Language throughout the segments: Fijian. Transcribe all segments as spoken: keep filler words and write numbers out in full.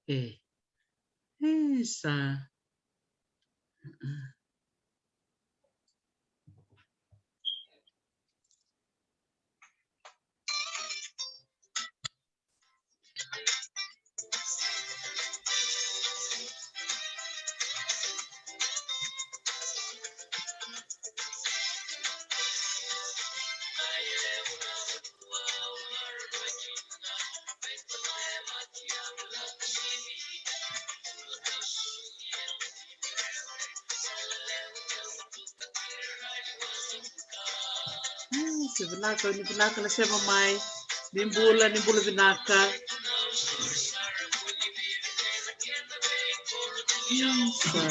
E. Isa. Mm, se vinaka, ni vinaka na sema mai. Ni bula, ni bula vinaka. Mm, sa.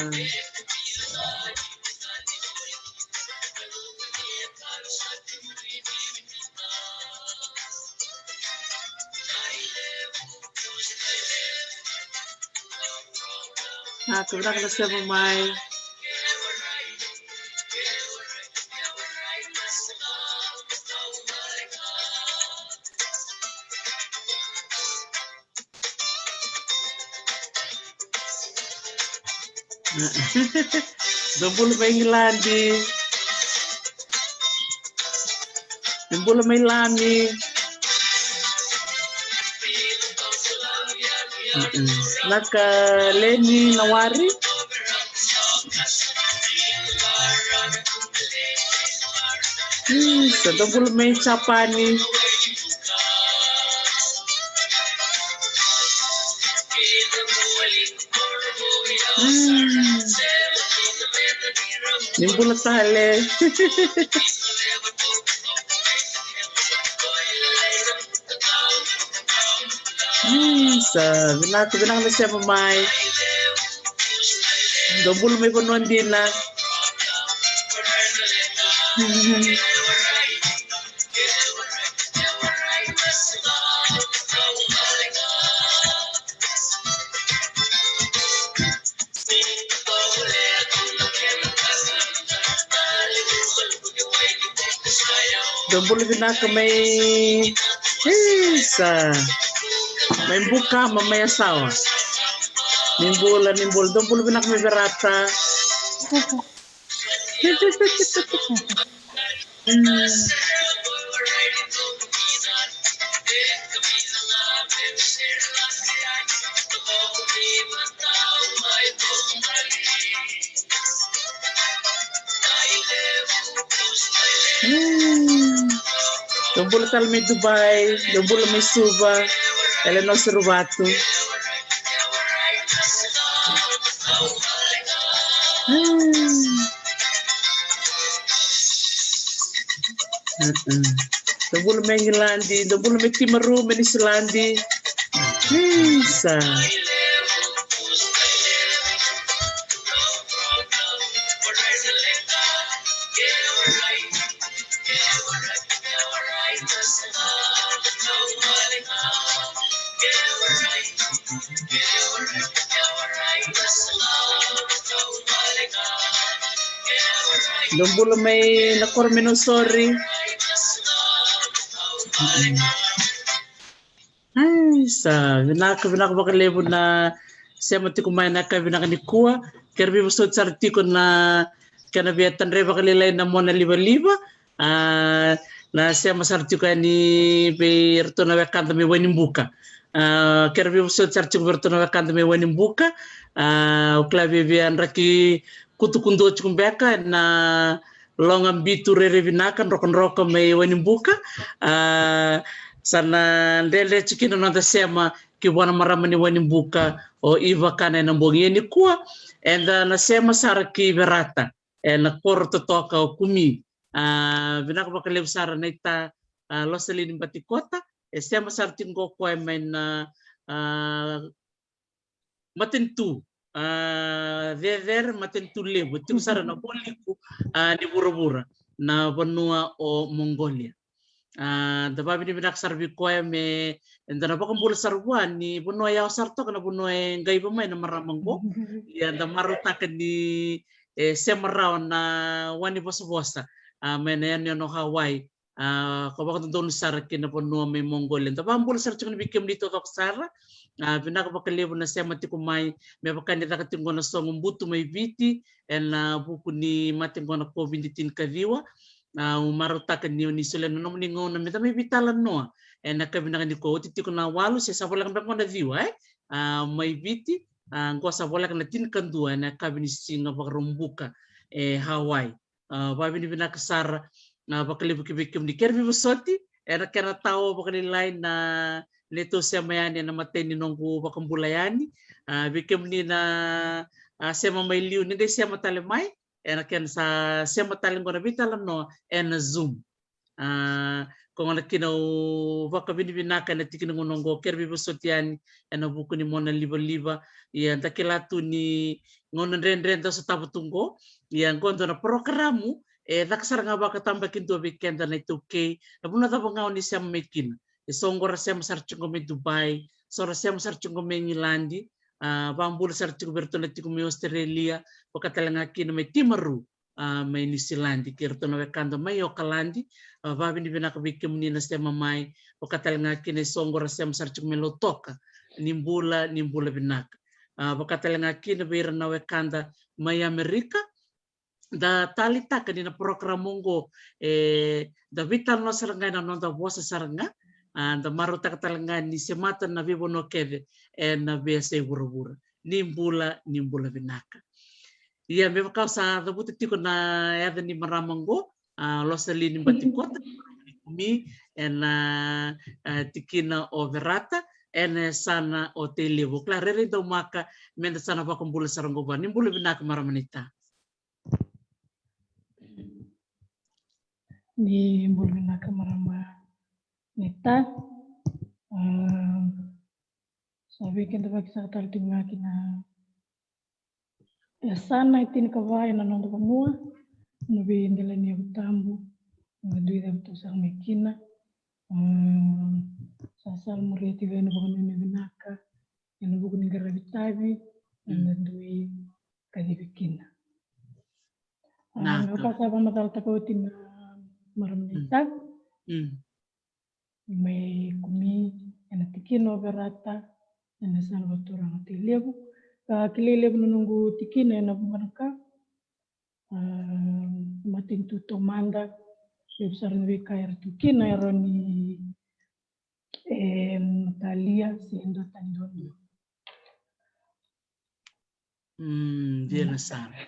Vinaka, vinaka na sema mai. Dou bula mai Igiladi. Ni bula mai Lami. Mm-mm. Laka Leni na wari. Mm, sa dou bula mai Japani. Mm. Ni bula tale. Mm, sa vinaka, vinaka na sema mai. Dou bula mai vanua dina. Dou bula vinaka mai. Isa. Mai Buka, ma mai Yasawa. Ni bula, ni bula. Dou bula vinaka mai Verata. Mm. Dou bula tale mai Dubai, dou bula mai Suva, Eleanor Suruvatu. Mm. Mm-mm. Dou bula mai Igiladi, dou bula mai Timaru, mai Niusiladi. Isa. Dou bula mai na koro mai Nausori. Mm-mm. Ai, sa vinaka, vinaka vakalevu na sema tiko mai na ka vinaka nikua. Kere veivosoti sara tiko na kena via tadre vakalailai na mona livaliva. A, na sema sara tiko yani vei iratou na wekada mai Wainibuka. A, kere veivosoti sara tiko vei iratou na wekada mai Wainibuka. A, au kila via via draki kutukutu tiko beka na loga bitu rairai vinaka drokadroka mai Wainibuka. A, sa na dredre tiko kina na noda sema ki vua na marama ni Wainibuka o Ivakana ena bogi nikua. Eda na sema sara ki Verata ena koro totoka o Kumi. A, vinaka vakalevu sara na ita, a, Losalini Batikota. E sema sara tiko o koya mai na, a, matanitu, a, cecere, matanitu levu, e tiko sara na vualiku, a, ni vuravura, na vanua o Mongolia. A, da vavinavinaka sara vei koya me, eda na vakabula sara vua ni vanua yawa sara toka na vanua e qaiva mai na marama qo. Ia da marautaka ni, e, sema rawa na wani vosavosa, a, mai na yanuyanu o Hawaii. A, ka vakadodonu sara ki na vanua mai Mongolia. Da vakabula sara tiko na vei kemuni taucoko sara. A, vinaka vakalevu na sema tiko mai, me vaka ni caka tiko na sogo butu mai Viti ena vuku ni mate qo na COVID tinikaciwa. A, au marautaka ni o ni solia na nomuni gauna me da mai veitalanoa ena ka vinaka ni ko oti tiko na walu se sa voleka beka qo na ciwa, e? A, mai Viti, a, qo sa voleka na tinikadua ena ka vinisiga Vakaraubuka e Hawaii. A, vakavinavinaka sara, a, vakalevu ki vei kemuni kere veivosoti ena kena tao vakalailai na neitou sema yani ena matai ni noqu vakabula yani. A, vei kemuni na, a, sema mai liu ni qai sema tale mai ena kena sa sema tale qo na veitalanoa ena Zoom. A, ko gona kina au vakavinavinaka ena tikina gauna oqo kere veivosoti yani ena vuku ni mona livaliva. Ia da kila tu ni gauna dredre da sotava tu qo. Ia qo dua na parokaramu e caka sara ga vakatabakidua vei keda na iTaukei. Na vanua cava ga o ni sema mai kina, e so qo ra sema sara tiko mai Dubai, so ra sema sara tiko mai Igiladi, a, vakabula sara tiko vei iratou na tiko mai Australia, vaka tale ga kina mai Timaru, a, mai Niusiladi, kei iratou na wekada mai Okaladi. A, vakavinavinaka vei kemuni na sema mai, vaka tale ga kina e so qo ra sema sara tiko mai Lautoka. Ni bula, ni bula vinaka. A, vaka tale ga kina vei ira na wekada mai Amerika. Da taleitaka ni na parokaramu oqo, e, da veitalanoa sara ga ena noda vosa sara ga. A, da marautaka tale ga ni semata na veivanua kece ena veiyasai vuravura. Ni bula, ni bula vinaka. Ia, me vaka au sa cavuta tiko na yaca ni marama oqo, a, Losalini Batikota, kumi ena, a, tikina o Verata, ena yasana o Tailevu. Kila, rairai daumaka, me da sa na vakabula sara oqo vua. Ni bula vinaka marama ni ta. Ni bula vinaka marama ni ta. A, sa vei keda vakisaka tale tiko ga kina yasana e tinikava ena noda vanua, na veidelaniyavu tabu, na dui cavutu sara mai kina. A, sa salamuria tiko ena vakanuinui vinaka ena vuku ni qaravi tavi eda dui kacivi kina. A, na ka sa vakamacalataka oti na marama ni ta. Mai kumi ena tikina o Verata, ena yasana vakaturaga o Tailevu. Ka kilai levu na noqu tikina ena vuqa na ka. A, matanitu taumada, levu sara na veika era tu kina, era ni, e, matalia se dua tani duadua. Mm, dina sara.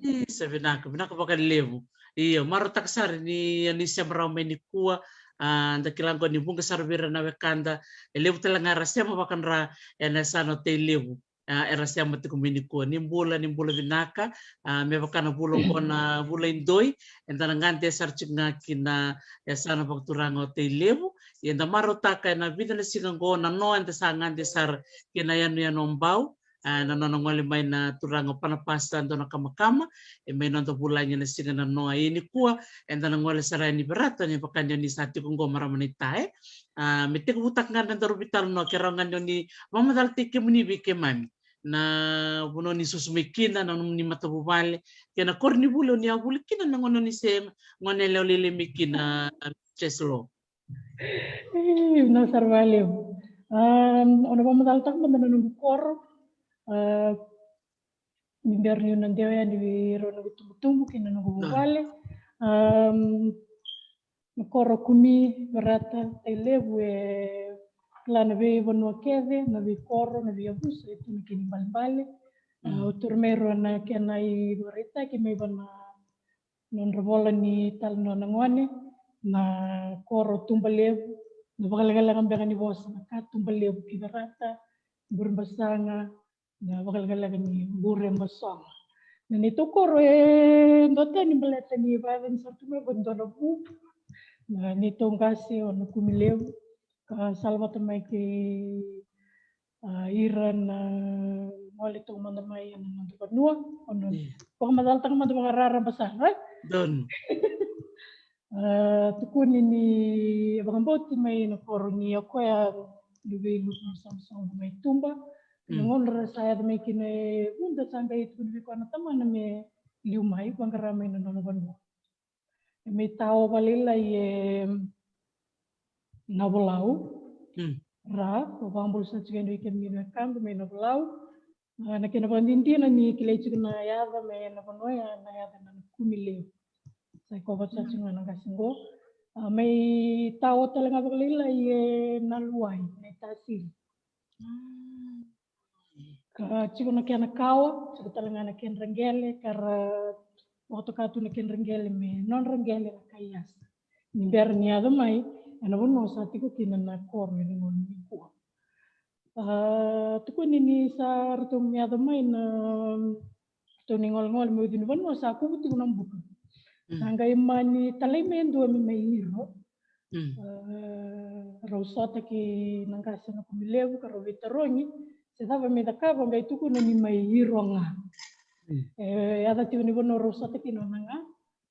Isa, vinaka, vinaka vakalevu. Io, marautaka sara ni, ni sema rawa mai nikua. A, da kila qo ni vuqa sara vei ira na wekada, e levu tale ga era sema vakadra ena yasana o Tailevu. A, era sema tiko mai nikua. Ni bula, ni bula vinaka. A, me vaka na vula oqo na vula i doi, eda na gade sara tiko ga ki na yasana vakaturaga o Tailevu. Ia eda marautaka ena vica na siga oqo na noa eda sa gade sara ki na yanuyanu o Bau. A, na nona gole mai na turaga o Panapasa Donakamakama, e mai noda vulagi ena siga na noa. Ia nikua eda na gole sara yani Verata, ni vaka ni o ni sa tiko oqo marama ni ta, e. A, me tekivutaka ga na daru veitalanoa, ke rawa ga ni o ni vakamacalataki kemuni vei keimami na vanua ni susu mai kina, na nomuni matavuvale, kei na koronivuli o ni a vuli kina na gauna o ni se gone yalewa lailai mai kina, Cheslow. Ih, vinaka sara vakalevu. A, au na vakamacalataka mada na noqu koro. A, ni bera niu na dewa yani vei rau noqu itubutubu kei na noqu vuvale. A, na koro kumi, Verata, Tailevu, e kila na veivanua kece, na veikoro, na veiyavusa e tu na kena ibalebale. A, au taura mai rau na kena ivakaraitaki mai vua na nodra vola ni talanoa na gone, na koro Tubalevu, na vakalekaleka beka ni vosa na ka Tubalevu ki Verata, Burebasaga, na vakalekaleka ni Burebasoga. Na neitou koro e duatani baleta ni vakayacani sara tu mai vua e dua na vuvu. Na neitou qase o Nakumilevu, ka salavata mai kei, a, ira na gole taumada mai ena noda vanua, o na vakamacalataka mada vakararaba sara, e? Donu. A, tukuni ni vakabauti mai na koro ni o koya luvei Lutu Soqosoqo mai tuba. Na gauna ra sa yaco mai kina e vuda sa qai tukuni vei koya na tamana me liu mai vaqara mai na nona vanua. E mai tao vakalailai e Navolau. Ra, ko vakabula sa tiko e dua i kemuni na wekabe mai Navolau. A, na kena vakadinadina ni kilai tiko na yaca mai na vanua ya, na yaca na Kumilevu. Sa i kova sa tiko ga na qase qo. A, mai tao tale ga vakalailai e Naluwai, na i Tasiri. Ka tiko na kena kawa, tiko tale ga na kedra qele, ka ra vakatoka tu na kedra qele me nodra qele na kai yasa. Ni bera ni yaco mai ena vanua sa tiko kina na koro ena gauna nikua. A, tukuni ni sa ratou mai yaco mai na ratou ni golegole mai ucu ni vanua sa kuvu tiko na buka. Sa qai mani talai mai e dua me mai iro. A, rau sota ki na qase na Kumilevu ka rau veitarogi se cava me cakava, qai tukuna ni mai iro ga. E yaca tiko ni vanua rau sota kina o Naga.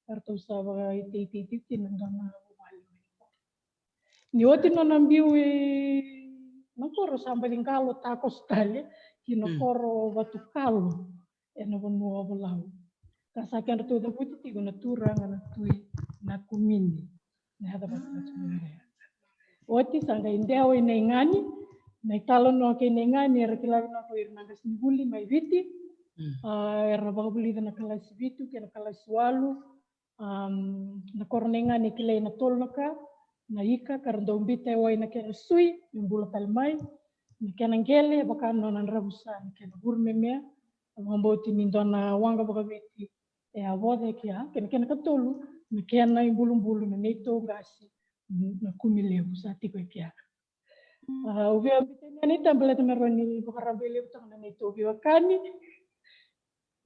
Ka ratou sa vakaiteitei tiko kina dua na vuvale mai na koro. Ni oti nona biu i na koro sa baci qalo takoso tale ki na koro Vatukalo ena vanua o Volau. Ka sa kedratou cavuti tiko na turaga na Tui Nakumini. Na yaca vata vata na yaca. Oti sa qai dewa i Naigani, na italanoa kei Naigani era kila vinaka o ira na qasenivuli mai Viti. A, era vakavulica na kalasi vitu kei na kalasi walu. Am, na koro Naigani e kilai na tolu na ka, na ika ka ra dau bita e wai na kena sui me bula tale mai, na kena qele e vaka na nona dravusa na kena vurumemea. A vakabauti ni dua na waqa vakaviti e a voca e kea, kei na kena katolu na kena ibulubulu na neitou qase na Kumilevu sa tiko e kea. A, au via biuta yani e taba baleta me rawa ni vakaraba i levu toka na neitou veiwekani.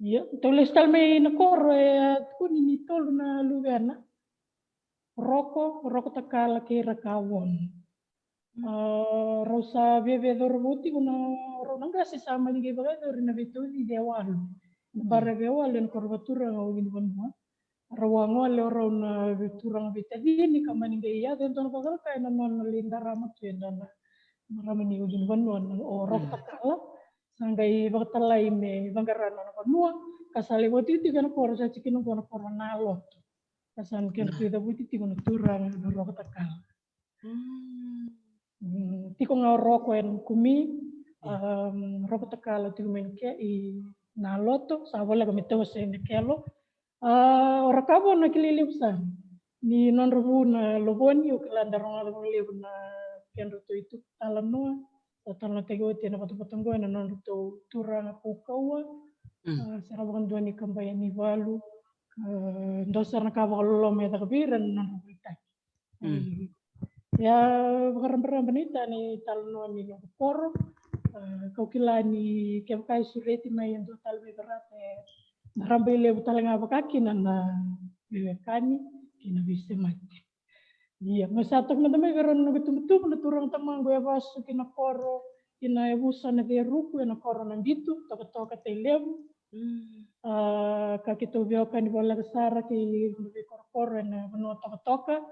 Ia, tou lesu tale mai na koro e a tukuni ni tolu na luvena. Roko, Roko Takala kei Rakavono. A, rau sa viavia cauravou tiko na rau na qase sa mani qai vakayacori na veitaucici e walu. Na baravi e walu ena koro vakaturaga o Viti ni vanua. Rau a gole o rau na turaga veitacini ka mani qai yaco e dua na vakacalaka ena nona lai darama tu e dua na marama ni Viti ni vanua o Roko Takala. Sa qai vakatalai me vaqara na nona vanua ka sa lai vakatikitiki ena koro sa tiko kina qo na koro Naloto. Ka sa na kena tu cavuti tiko na turaga na Roko Takala. Tiko ga o Roko ena Kumi, Roko Takala tiko mai na ke i Naloto, sa voleka me tawasei na kelo. A, o Rakavono na kilai levu sara ni nodra vu na Lovoni, au kila da rogoca vakalevu na kedratou itukutalanoa sa talanoataki oti ena vatavata oqo ena nodratou turaga kaukauwa. A, sa ra vakadua ni kabai ni valu. A, dua sara na ka vakaloloma e caka vei ira na nodra volitaki. Ia, vakarabaraba ni tani talanoa ni noqu koro. A, kau kila ni kevaka e sureti mai e dua tale vei Verata e na raba i levu tale ga vaka kina na veiwekani kei na veisemati. Ia, me sa toka mada mai vei rau na noqu tubutubu na turaga tamaqu e vasu ki na koro, ki na yavusa na Ceruku ena koro na Bitu, Tokatoka, Tailevu. A, ka keitou veiwekani voleka sara kei na veikorokoro ena vanua Tokatoka.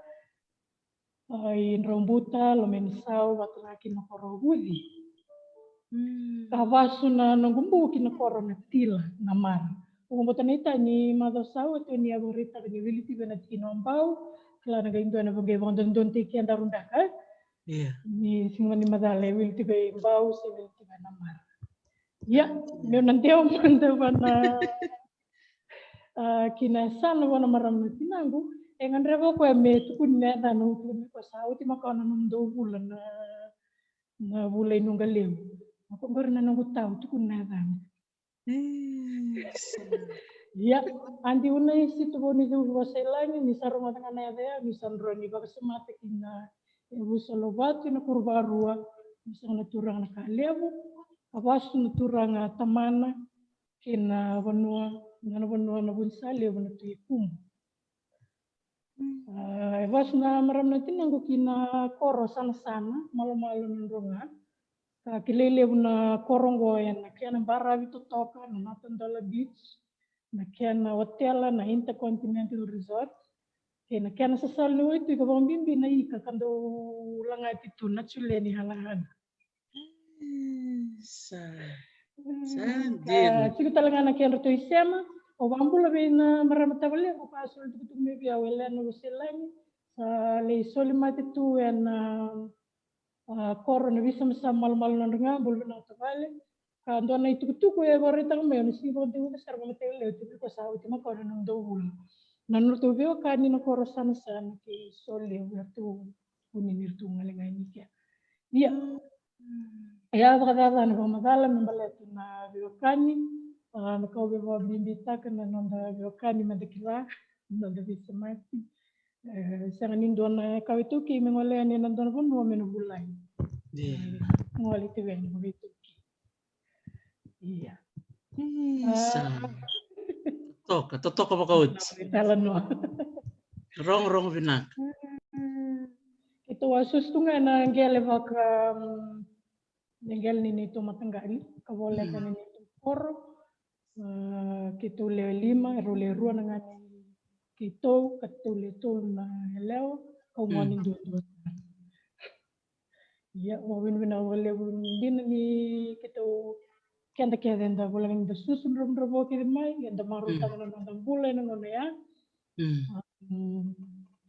A, i Draubuta, Lomainasau, vata ga ki na koro Vuci. Ka vasu na noqu bu ki na koro na Tila, na Mara. Au vakabauta na itani macawa sa oti ni a vakaraitaka ni wili tiko ena tikina o Bau, kila na qai dua na vaqai vakadodonutaki kedaru beka, e? Ni siga ni macala e wili tiko e Bau se wili tiko ena Mara. Ia, meu na dewa mada vana, a, ki na yasana vua na marama na tinaqu, e gadreva o koya me tukuni na yacana, au tukuni me koya sa oti makawa na nomudou vula na, na vula i Nuqalevu. Au qori na noqu tau, tukuni na yacana. Ia, Adi Unaisi Tuvonicuvu Vasailagi, ni sa rogoca ga na yaca ya, ni sa dro ni vakasamata ki na yavusa Lovatu ena koro Varua, ni sa na turaga na Kalevu, a vasu na turaga tamana, ki na vanua, na vanua na Vunisalevu na Tui Kumu. A, e vasu na marama na tinaqu ki na koro Sanasana, Malumalu, Nadroga. Ka kilai levu na koro oqo ena kena baravi totoka na Natadola Beach, na kena otela na Intercontinental Resort, kei na kena sasala ni waitui ka vakabibi na ika ka dau lagati tu na Juleni Hanahana. Sa, sa dina. Tiko tale ga na kedratou isema, Au vakabula vei na marama tavalequ ka soli tukutuku mai vei au, Elena Voselagi. Sa lai soli mate tu ena, a, koro na veisamasama malumalumu nodra ga, bula vinaka tavale. Ka dua na itukutuku e vakaraitaka mai, au na sega ni vakadeuca sara vakamatailalai, au tiko sa oti makawa na nomudou vuli. Na nodratou veiwekani na koro Sanasana kei soli, au eratou vuni ni ratou gole ga ni kea. Ia. Ia, vakacacana vakamacala me baleta na veiwekani. A, na ka au via vakabibitaka na noda veiwekani me da kila, noda veisemati. E, sega ni dua na kawa iTaukei me gole yani ena dua na vanua me na vulagi. Io. E, gole tiko yani vakaitaukei. Ia. Isa. A. Totoka, totoka vakaoti. Italanoa. Rogorogo vinaka. Keitou a susu tu ga ena qele vaka, mm, na qele ni neitou mataqali, ka voleka na neitou koro. A, keitou lewe lima, erau lewe rua na gane keitou, ka keitou lewe tolu na yalewa, kau gone duadua. Ia, au vakavinavinaka vakalevu dina ni keitou, keda kece eda voleka ni da susu dravudravua kece mai, eda marautaka na noda bula ena gauna ya. Mm. A, mm,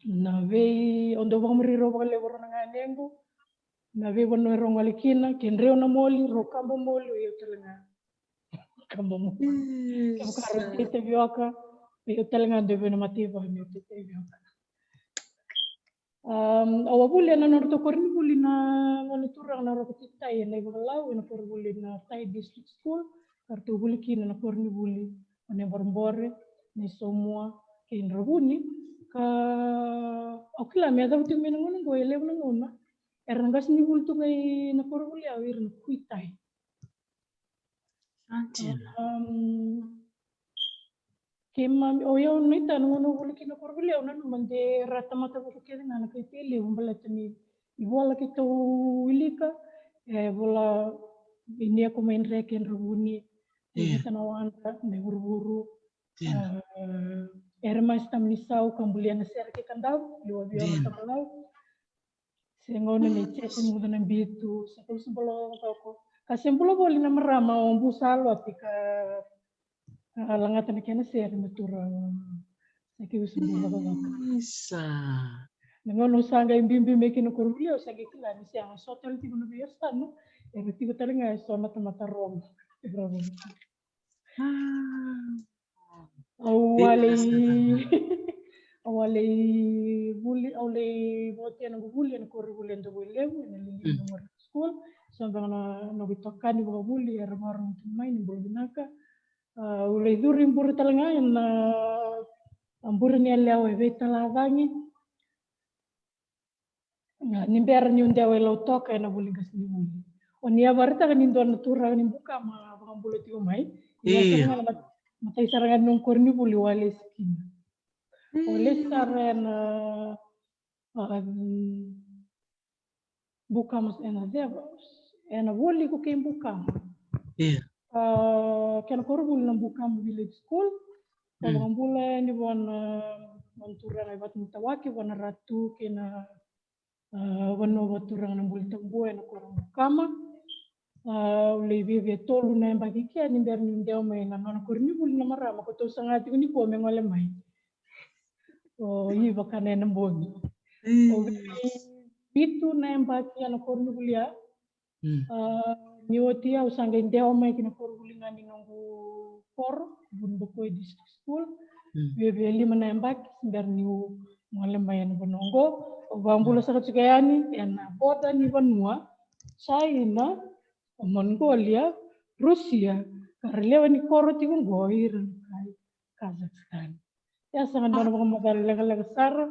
na vei, au dau vakamuri rau vakalevu rau na ganequ. Na veivanua erau gole kina, ke dreu na moli, rau kaba moli, o yau tale ga. Kaba moli. Kevaka rau tei tavioka, o yau tale ga dau vei na mataivalu, o yau tei tavioka. Am, au a vuli ena nodratou koronivuli na gone turaga na Roko Taitai ena iVakalau, ena koronivuli na Tai District School, ka ratou vuli kina na koronivuli o Naiborebore, Naisaumua kei Dravuni. Ka au kila me yacova tiko mai na gauna oqo e levu na gauna era na qasenivuli tu ga ina koronivuli ya o ira na Kuitai. Sa dina. Am, keimami, o yau naita na gauna au vuli kina koronivuli, au nanuma de ra tamata vuku kece ga na Kuitai levu baleta ni ivola keitou wilika, e vola i Niyako mai Dreke, Dravuni, i Veta na Wadra, mai Vuruvuru. Dina. A, Eremasi Tamanisau ka bulia na sere kei Kadavu, liwa via Tamalau. Se gauna nei Jese Muca na Bitu, se kau se bula vakacoko. Ka se bula voli na marama o Busa Aloati ka, ka lagata na kena sere na turaga. Se kau se bula vakacoko. Isa. Na gauna au sa qai biubiu mai kina koronivuli, au sa qai kila ni sega, so tale tiko na veiyasana, era tiko tale ga eso na tamata Roma. Era Roma. A. Au a lai, au a lai vuli, au lai votia noqu vuli ena koronivuli e Davuilevu, ena Liliu Memorial School. So vaka na noqu itokani vakavuli era vakarorogo tu mai, ni bula vinaka. A, au lai curu i bure tale ga ena, a, bure ni yalewa e Veitalacagi. Ni bera niu dewa i Lautoka ena vuli qasenivuli. O ni a vakaraitaka ni dua na turaga ni Bukama a vakabula tiko mai. Ia. Matai sara ga ni noqu koronivuli au a lesi kina. Au lesi sara ena, a, Bukama ena ceva, ena voli iko kei Bukama. Ia. A, kena koronivuli na Bukama Village School. Ka vakabula yani vua na, a, nona turaga e Vatumatawake, vua na Ratu kei na, a, vanua vakaturaga na Buli Tabua ena koro Bukama. A, au lai viavia tolu na yabaki kea ni bera niu dewa mai na nona koronivuli na marama, ko tou saga tiko nikua me gole mai. O Iva ka na ena bogi. Au lai vitu na yabaki ena koronivuli ya. A, ni oti au sa qai dewa mai ki na koronivuli ga ni noqu koro, Vunibokoi District School. Viavia lima na yabaki se bera niu gole mai ena vanua oqo. Au vakabula saka tiko yani ena boda ni vanua, China, Mongolia, Rusia, ka ra lewe ni koro tiko oqo ira na kai Kazakhstan. Ia sa ga dua na vakamacala lekaleka sara.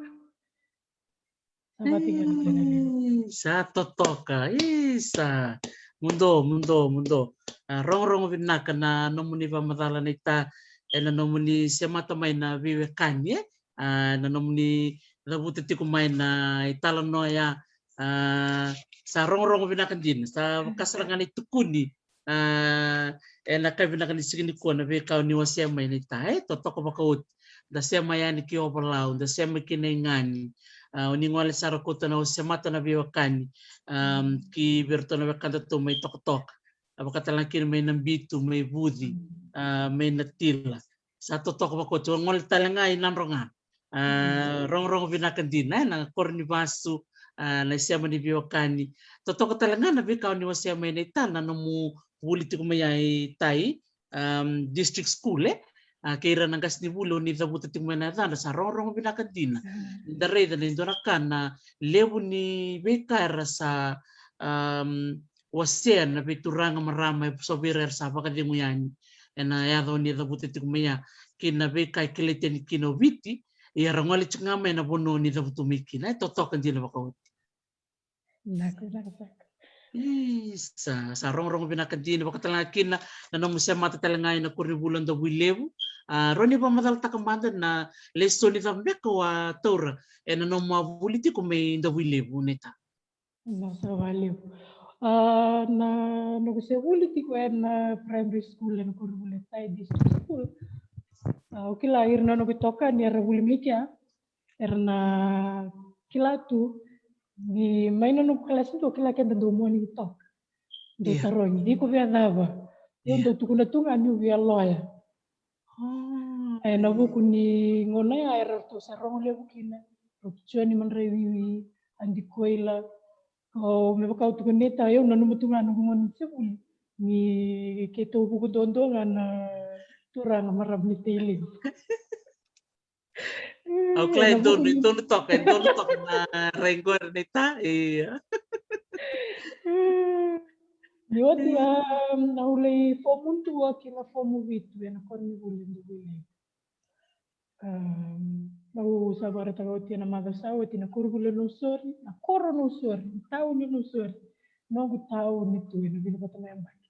Sa vati kena kena levu. Sa totoka, isa. Muduo, muduo, muduo. A, rogorogo vinaka na nomuni vakamacala naita ena nomuni semata mai na veiwekani, e? A, na nomuni cavuta tiko mai na italanoa ya. A, sa rogorogo vinaka dina. Sa vaka sara ga na itukuni. A, ena ka vinaka ni siga nikua na veika o ni wasea mai naita, e, totoka vakaoti. Da sema yani ki Ovalau, da sema ki Naigani. A, o ni gole sara koto na o semata na veiwekani. A, ki vei iratou na wekadatou mai Tokatoka. A, vakatale ga kina mai Nabitu, mai Vuci, a, mai Natila. Sa totoka vakaoti, o gole tale ga i Nadroga. A, rogorogo vinaka dina, e, na koro ni vasu, a, na isema ni veiwekani. Totoka tale ga na veika o ni wasea mai Naita, na nomu vuli tiko mai ya i Tai, um, District School, e. A, kei ira na qasenivuli o ni cavuta tiko mai na yacadra, sa rogorogo vinaka dina. Da raica na i dua na ka na levu ni veika era sa, um, wasea na veituraga marama e so vei ira era sa vakacegu yani ena yaca o ni cavuta tiko mai ya, kei na veika e kilai tani kina o Viti, ia ra gole tiko ga mai na vanua o ni cavutu mai kina, e totoka dina vakaoti. Vinaka, vinaka saka. Isa, sa rogorogo vinaka dina, vakatalega kina na nomu semata talega ena koronivuli o Davuilevu. A, rawa ni vakamacalataka mada na lesoni cava beka o a taura ena nomu a vuli tiko mai Davuilevu, Naita? Na sa vakalevu. A, na noqu se vuli tiko ena primary school ena koronivuli e Tai District School. A, au kila ira na noqu itokani era vuli mai kea, era na kila tu ni mai na noqu kalasi dua, kila keda dau morning talk. Dau tarogi, iko via cava? Au dau tukuna tu ga niu via loya. Ena vuku ni gauna ya era ratou sa rogo levu kina, ratou Joni Madraiwiwi, Adi Koila. Au, me vaka au tukuna, Naita, au nanuma tu ga noqu gauna ni se vuli ni keitou vuku duadua ga na turaga marama ni Tailevu. Au kila e donu, e donu toka, e donu toka na rai qori, Naita. Ia. Ni oti, a, au lai fomu dua ki na fomu vitu ena koronivuli e Davuilevu. A, au sa vakaraitaka oti ena macawa sa oti, na koronivuli o Nausori, na koro o Nausori, na tauni o Nausori, noqu tauni tu ena vica vata na yabaki.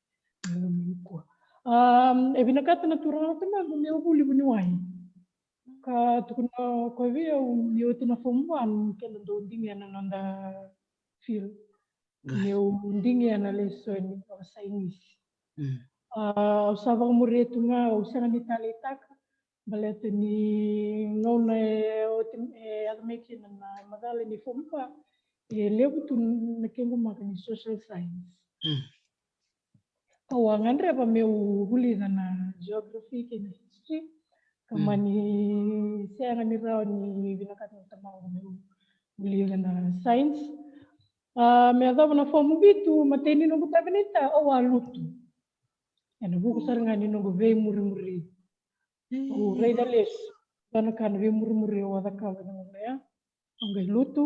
Ena mai nikua. A, e vinakata na turaga na tamaqu meu vuli vuniwai. Ka tukuna o koya vei au ni oti na form one, keda dau digia na noda field. Meu digia na lesoni vakasainisi. A, au sa vakamuria tu ga, au sega ni taleitaka, baleta ni gauna e oti, e yaco mai kina na macala ni form four, e levu tu na kequ maka ni social science. Au a gadreva meu vulica na geography kei na history, ka mani sega ni rawa ni vinakata na tamaqu meu vulica na science. A, me yacova na form vitu, matai ni noqu tavi Naita, au a lutu. Ena vuku sara ga ni noqu veimurimuri. Au raica lesu, dua na ka na veimurimuri au a cakava ena gauna ya. Au qai lutu,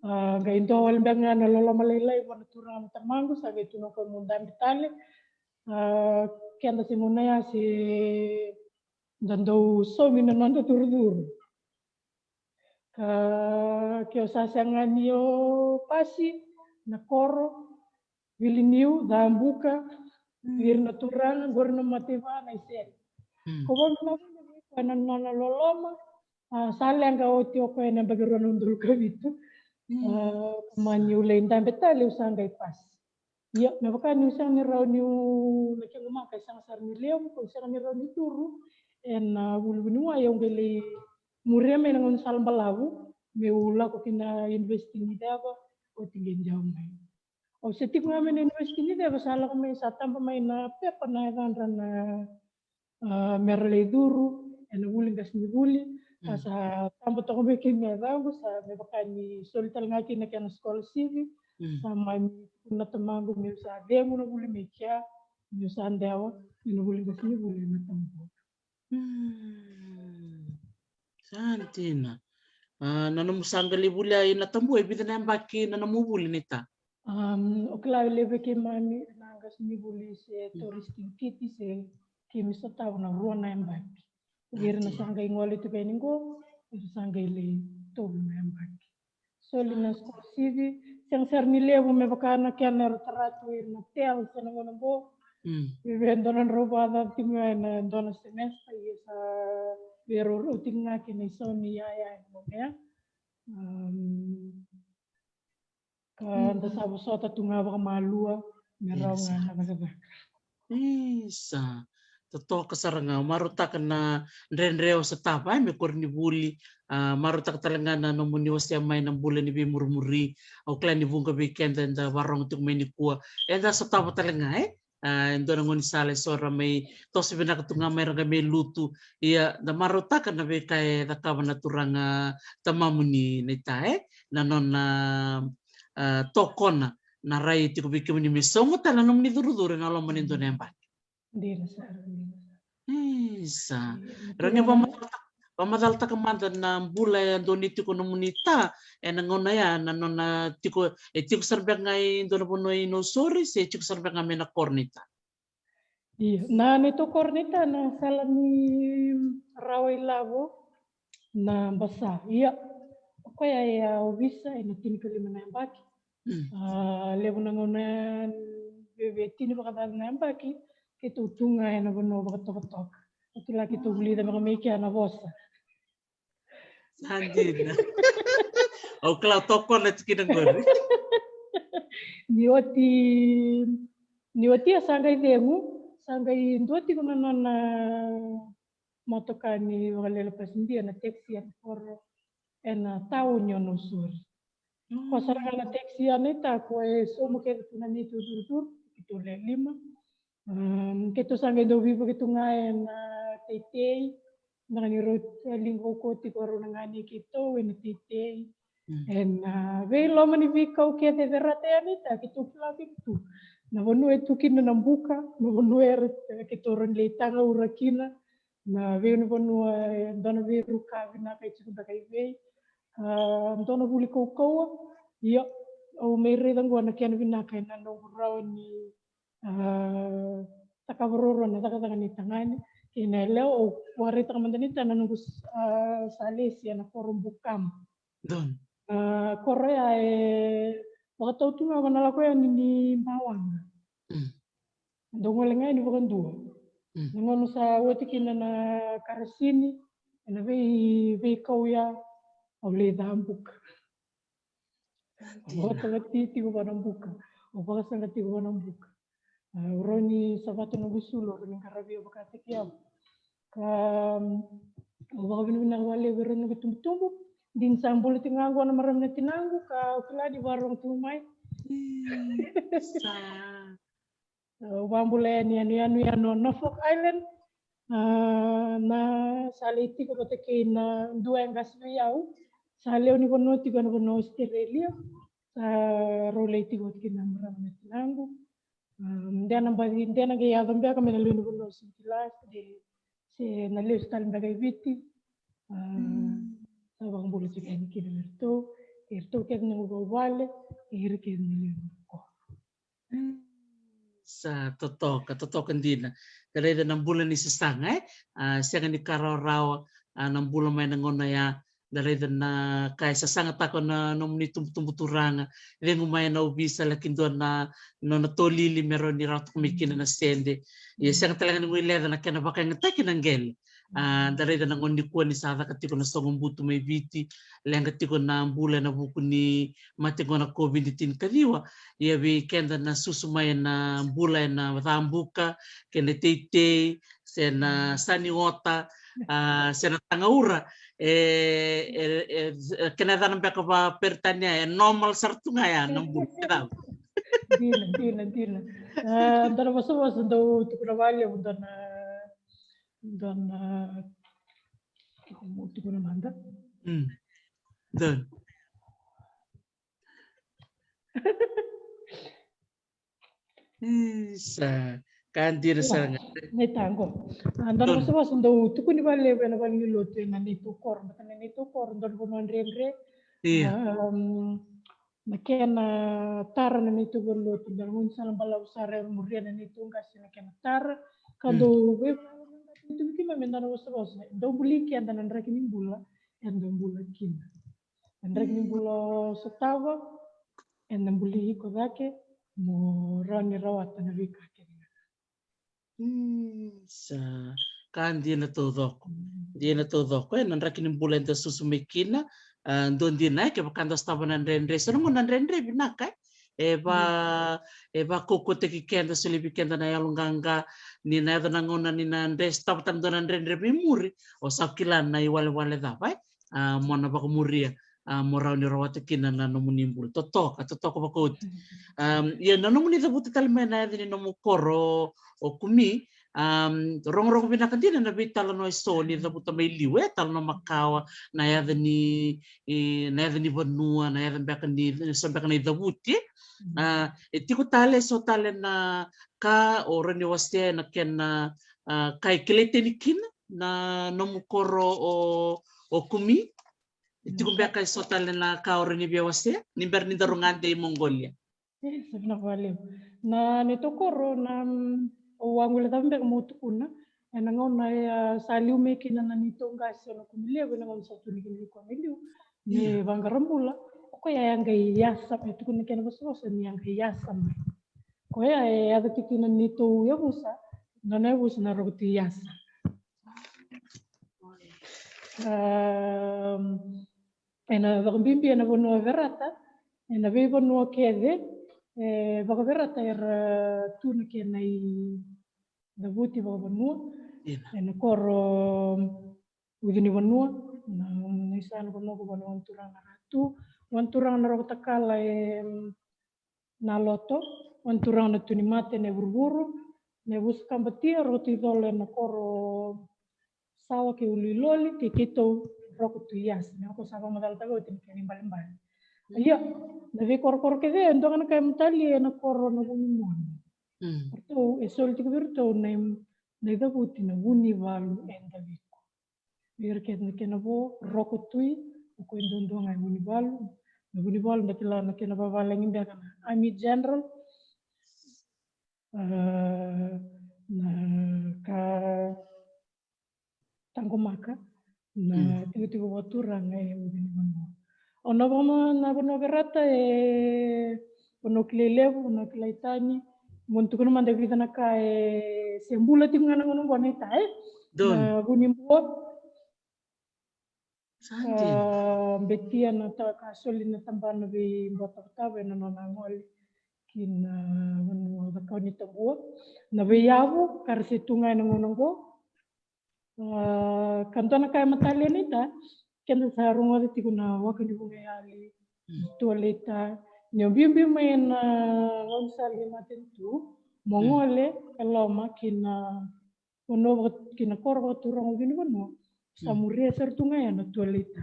a, qai dua wale beka ga na loloma lailai vua na turaga na tamaqu, sa qai tukuna o koya meu dabe tale. A, keda se gauna ya se da dau saumi na noda curucuru. Ka ke o sa sega ni o pasi na koro, wili niu, cabuka, vei ira na turaga, qori na mataiva na isere. Ko vakavinaka vei koya na nona loloma, a, sa leqa oti o koya ena yabaki rua na udolu ka vitu. A, ka mani u lai dabe tale, au sa qai pasi. Ia, me vaka niu sega ni rawa niu, na kequ maka e sega sara ni levu, kau sega ni rawa ni curu ena vuli vuniwai, au qai lai muria mai na gaunisala balavu meu lako ki na University ni Ceva, oti qai jawa mai. Au se tiko ga mai na University ni Ceva, sa lako mai, sa taba mai na pepa na yacadra na, a, mera lai curu ena vuli qasenivuli. A, sa taba toka mai kina na yacaqu, sa me vaka ni soli tale ga kina na kena scholarship. Sa mani tukuna na tamaqu meu sa cegu na vuli mai kea, meu sa dewa ena vuli qasenivuli ena Tabua. Sa dina. A, na nomu sa qai lai vuli ena Tabua, e vica na yabaki na nomu vuli, Naita? Am, o kila, levu vei keimami na qasenivuli se tauri sitikiti se keimami sotava na rua na yabaki. Vei ira na sa qai gole tu ga yani qo, era sa qai lai tolu na yabaki. Soli na scholarship, sega sara ni levu me vaka na kena era tara tu ira na TELS ena gauna qo. Vei dua na drau vakacaca tiko ga ena dua na semester, ia sa veiraurau tiko ga kina isau ni yaya ena gauna ya. Am, ka da sa vosota tu ga vakamalua me rawa ga na cakacaka. Isa, totoka sara ga. Au marautaka na dredre o sotava, e, me koronivuli. A, marautaka tale ga na nomuni wasea mai na bula ni veimurimuri. Au kila ni vuqa vei keda eda vakarorogo tiko mai nikua, eda sotava tale ga, e, A, e dua na gaunisala eso ra mai toso vinaka tu ga mai ra qai mai lutu. Ia, da marautaka na veika e cakava na turaga tamamuni naita, e? Na nona, a, tokona na rai e tiko vei kemuni me sogo tale na nomuni curucuru ena loma ni dua na yabaki. Dina sara, dina sara. Isa. Io, rawa ni vamacala-, vamacalataka mada na bula e dau ni tiko nomuni ta ena gauna ya, na nona tiko, e tiko sara beka ga e dua na vanua i Nausori se tiko sara beka ga mai na koro ni ta? Io, na neitou koro ni ta na sala ni rawa ilavo na basa. Ia, o koya e a ovisa ena tinikalima na yabaki. Mm. A, levu na gauna e veve tini vakacaca na yabaki, keitou tu ga ena vanua vakatokatoka. O kila keitou vulica beka mai kea na vosa. Sa dina. Au kila o tokona tiko kina qori. Ni oti, ni oti a sa qai cegu, sa qai dua tiko na nona motoka ni vakalele pasidia, na taxi ena koro, ena tauni o Nausori. Ko sara ga na taxi ya naita ko e somu kece tu na neitou curucuru, keitou le lima. Um, keitou sa qai dau viva keitou ga ena teitei, na gani rau, e, liga ko tiko rau na gani keitou ena teitei. Mm. Ena, a, veiloma ni veikau kece e verata ya naita, keitou kila keitou tu. Na vanua e tu kina na buka, na vanua era, e, keitou rau ni lai tagaura kina, na vei, na vanua, e, dua na veiruka vinaka e tiko beka i vei. A, dua na vuli kaukauwa. Ia, au mai raica qo na kena vinaka ena noqu rawa ni, a, cakava ruarua na cakacaka ni tagane kei na yalewa. Au vakaraitaka mada naita na noqu, a, sa lesi ena koro Bukama. Donu. A, koro ya e vakatau tu ga vaka na lako yani ni Bawaqa. Mm. Dau gole ga yani vakadua. Mm. Na gauna sa oti kina na karasini, ena vei, veikau ya, au lai cabuka. Au vakatagati tiko vua na buka. Au vakasaqa tiko vua na buka. A, au rawa ni savata noqu isulu, au rawa ni qaravia vakataki au. Ka, um, au vakavinavinaka vakalevu vei rau noqu itubutubu. Dina sa bula tiko ga qo na marama na tinaqu, ka au kila ni vakarorogo tu mai. Isa. Au vakabula yani, yani, yani, yani o Norfolk Island. A, na sa lai tiko vata kei na dua e qase vei au. Sa lewe ni vanua tiko ena vanua Australia. Sa rau lai tiko vata kei na marama na tinaqu. A, de na baci, de na qai yaco beka me na lewe ni vanua Siviti Last, de se na lesu tale beka i Viti. A, mm, sa vakabula tiko yani kina vei iratou, iratou kece na noqu vuvale, ira kece na lewe ni noqu koro. Mm. Sa totoka, totoka dina. Da raica na bula ni sasaga, e? A, sega ni ka rawarawa, a, na bula mai na gauna ya, da raica na ka e sasagataka na nomuni tubutubu turaga, cegu mai ena ovisa, laki dua na nona tolili me rawa ni rawata mai kina na sede. Ia sega tale ga ni guileca na kena vakayagataki na qele. A, da raica na gauna nikua ni sa caka tiko na soqobutu mai Viti, leqa tiko na bula ena vuku ni mate qo na COVID tinikaciwa. Ia vei keda na susu mai ena bula ena cabuka, kei na teitei, se na sani ota, a, se na tagaura, e, e, e, e, kena yacana beka vakaperitania, e normal sara tu ga ya na bula, e cava? Dina, dina, dina. A, dua na vosavosa dau tukuna vakalevu, dua na, dua na, au tukuna mada. Mm. Dua. Isa, ka dina sara ga. Ia, na itaqo. A, dua na vosavosa dau tukuni vakalevu ena vale ni lotu ena neitou koro, baleta na neitou koro dua na vanua dredre. Ia. Am, na kena tara na neitou vale ni lotu, dua na gaunisala balavu sara era muria na neitou qase na kena tara. Ka, mm, dau vei, tu kina me dua na vosavosa, dau buli keda na draki ni bula, e dau bula kina. Na draki ni bula o sotava, ena buli iko cake, mo rawa ni rawata na veika kece ga. Mm, sa ka dina taucoko. Mm. Dina taucoko, ena draki ni bula eda susu mai kina, a, dua dina, e, kevaka da sotava na dredre, so na gauna na dredre vinaka, e. E va, mm, e vakaukauataki keda, solia vei keda na yaloqaqa, ni na yaco na gauna ni na dre, sotava tale dua na dredre mai muri, o sa kila na iwalewale cava, e? A, mo na vakamuria, a, mo rawa ni rawata kina na nomuni bula. Totoka, totoka vakaoti. Um, ia na nomuni cavuti tale mai na yaca ni nomu koro o Kumi, um, rogorogo vinaka dina na veitalanoa eso ni cavuta mai liu, e, talanoa makawa, na yaca ni, e, na yaca ni vanua, na yaca beka ni, so beka na icavuti. A, e tiko tale eso tale na ka o rawa ni wasea ena kena, a, ka e kilai tani kina na nomu koro o, o Kumi. E tiko beka eso tale na ka o rawa ni via wasea ni bera ni daru gade i Mongolia? E, sa vinaka vakalevu. Na neitou koro na, mm, au a guilecava beka meu tukuna, ena gauna e a sa liu mai kina na neitou qase o na Kumi Levu, ena gauna sa tu ni kina likua mai liu me vaqara bula. O koya e a qai yasa mai, tukuna kena vosavosa ni a qai yasa mai. Koya e yaca tiko kina neitou yavusa, nona yavusa na Rokotui Yasa. Um, ena vakabibi ena vanua o Verata, ena veivanua kece e vakaverata era tu na kena icavuti vakavanua. Ena koro Ucunivanua, na, na isa na vanua ko vanua na turaga na Ratu, vanua na turaga na Rokotakala e, na loto, vanua na turaga na Tunimate na vuruvuru, na yavusa Kabatia, Rokotui Colo ena koro Sawa kei Uluiloli, kei keitou Rokotui Yasa. Na ko sa vakamacalataka oti na kena ibalebale. Ia, na veikorokoro kece e dua ga na ka e matalia ena koro na Vunimoni. Ratou e soli tiko vei ratou na, na icavuti na Vunivalu e Daviku. Vei ira kece na kena vo, Rokotui, o koya duadua ga e Vunivalu. Na Vunivalu da kila na kena vavalagi beka na Army General. A, na ka taqomaka na tikotiko vakaturaga e Ucunivanua. O na vanua, na vanua Verata e vanua kilai levu, vanua kilai tani. Mo ni tukuna mada e vica na ka e se bula tiko ga na gauna oqo, naita, e? Na Vunibua. A, betia na ta, ka soli na tabana vei Buatavatava ena nona gole ki na vanua Cakaunitabua. Na veiyavu ka ra se tu ga ena gauna oqo. A, ka dua na ka e matalia, naita, keda sa rogoca tiko na waka ni vugayali, tualeita, ni o biubiu mai ena gauna sa lai matanitu, mo gole e loma ki na vanua vaka, ki na koro vakaturaga Vunivanua, sa muria sara tu ga ya na tualeita.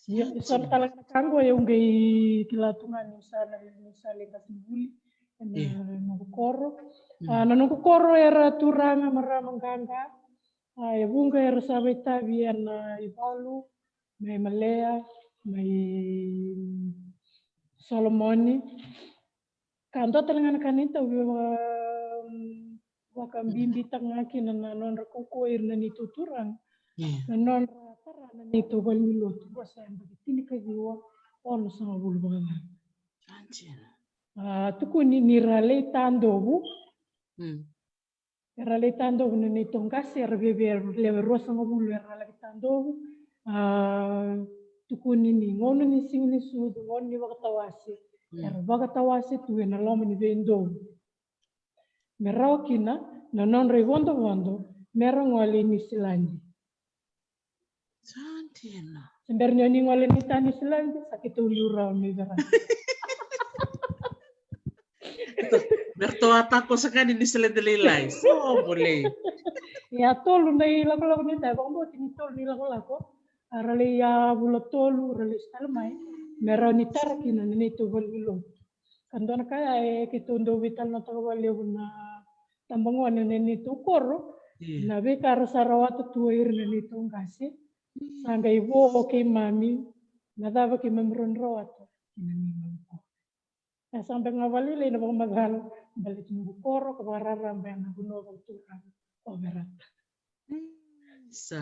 Ia, e so na tale ga na ka oqo e au qai kila tu ga niu sa na, niu sa lai qasenivuli ena noqu koro. A, na noqu koro era turaga, marama, qaqa. A, e vuqa era sa vakaitavi ena ivalu mai Malea, mai Solomoni. Ka dua tale ga na ka ni tau via vaka, vakabibitaka ga kina na nodra kaukauwa ira na neitou turaga. Na nodra tara na neitou valenilotu, qo sa yabaki tinikaciwa onosagavulu vakacava. A, tukuni ni ra lai tadovu. Era lai tadovu na neitou qase, era viavia lewe ruasagavulu era laki tadovu. A, tukuni ni gauna ni siga ni sucu, gauna ni vakatawase, era vakatawase tu ena loma ni veidovu. Me rawa kina na nodra ivodovodo me ra gole i Niusiladi. Sa dina. Se bera ni o ni gole, naita, Niusiladi, sa keitou liu rawa mai Verata. Me ratou a takoso ga ni Niusiladi lailai. So volei. Ia, tolu na ilakolako, naita, e vakabauti ni tolu na ilakolako. A, ra lai, a, vula tolu ra lesu tale mai me rawa ni tara kina na neitou valenilotu. Ka dua na ka ya e keitou dau veitalanoataka vakalevu na tabagone ena neitou koro, na veika ra sa rawata tu o ira na neitou qase. Sa qai vo o keimami, na cava keimami rawa ni rawata kina neimami koro. E sa beka ga vakalailai na vakamacala baleti noqu koro ka vakararaba ena vanua vakaturaga o Verata. Sa,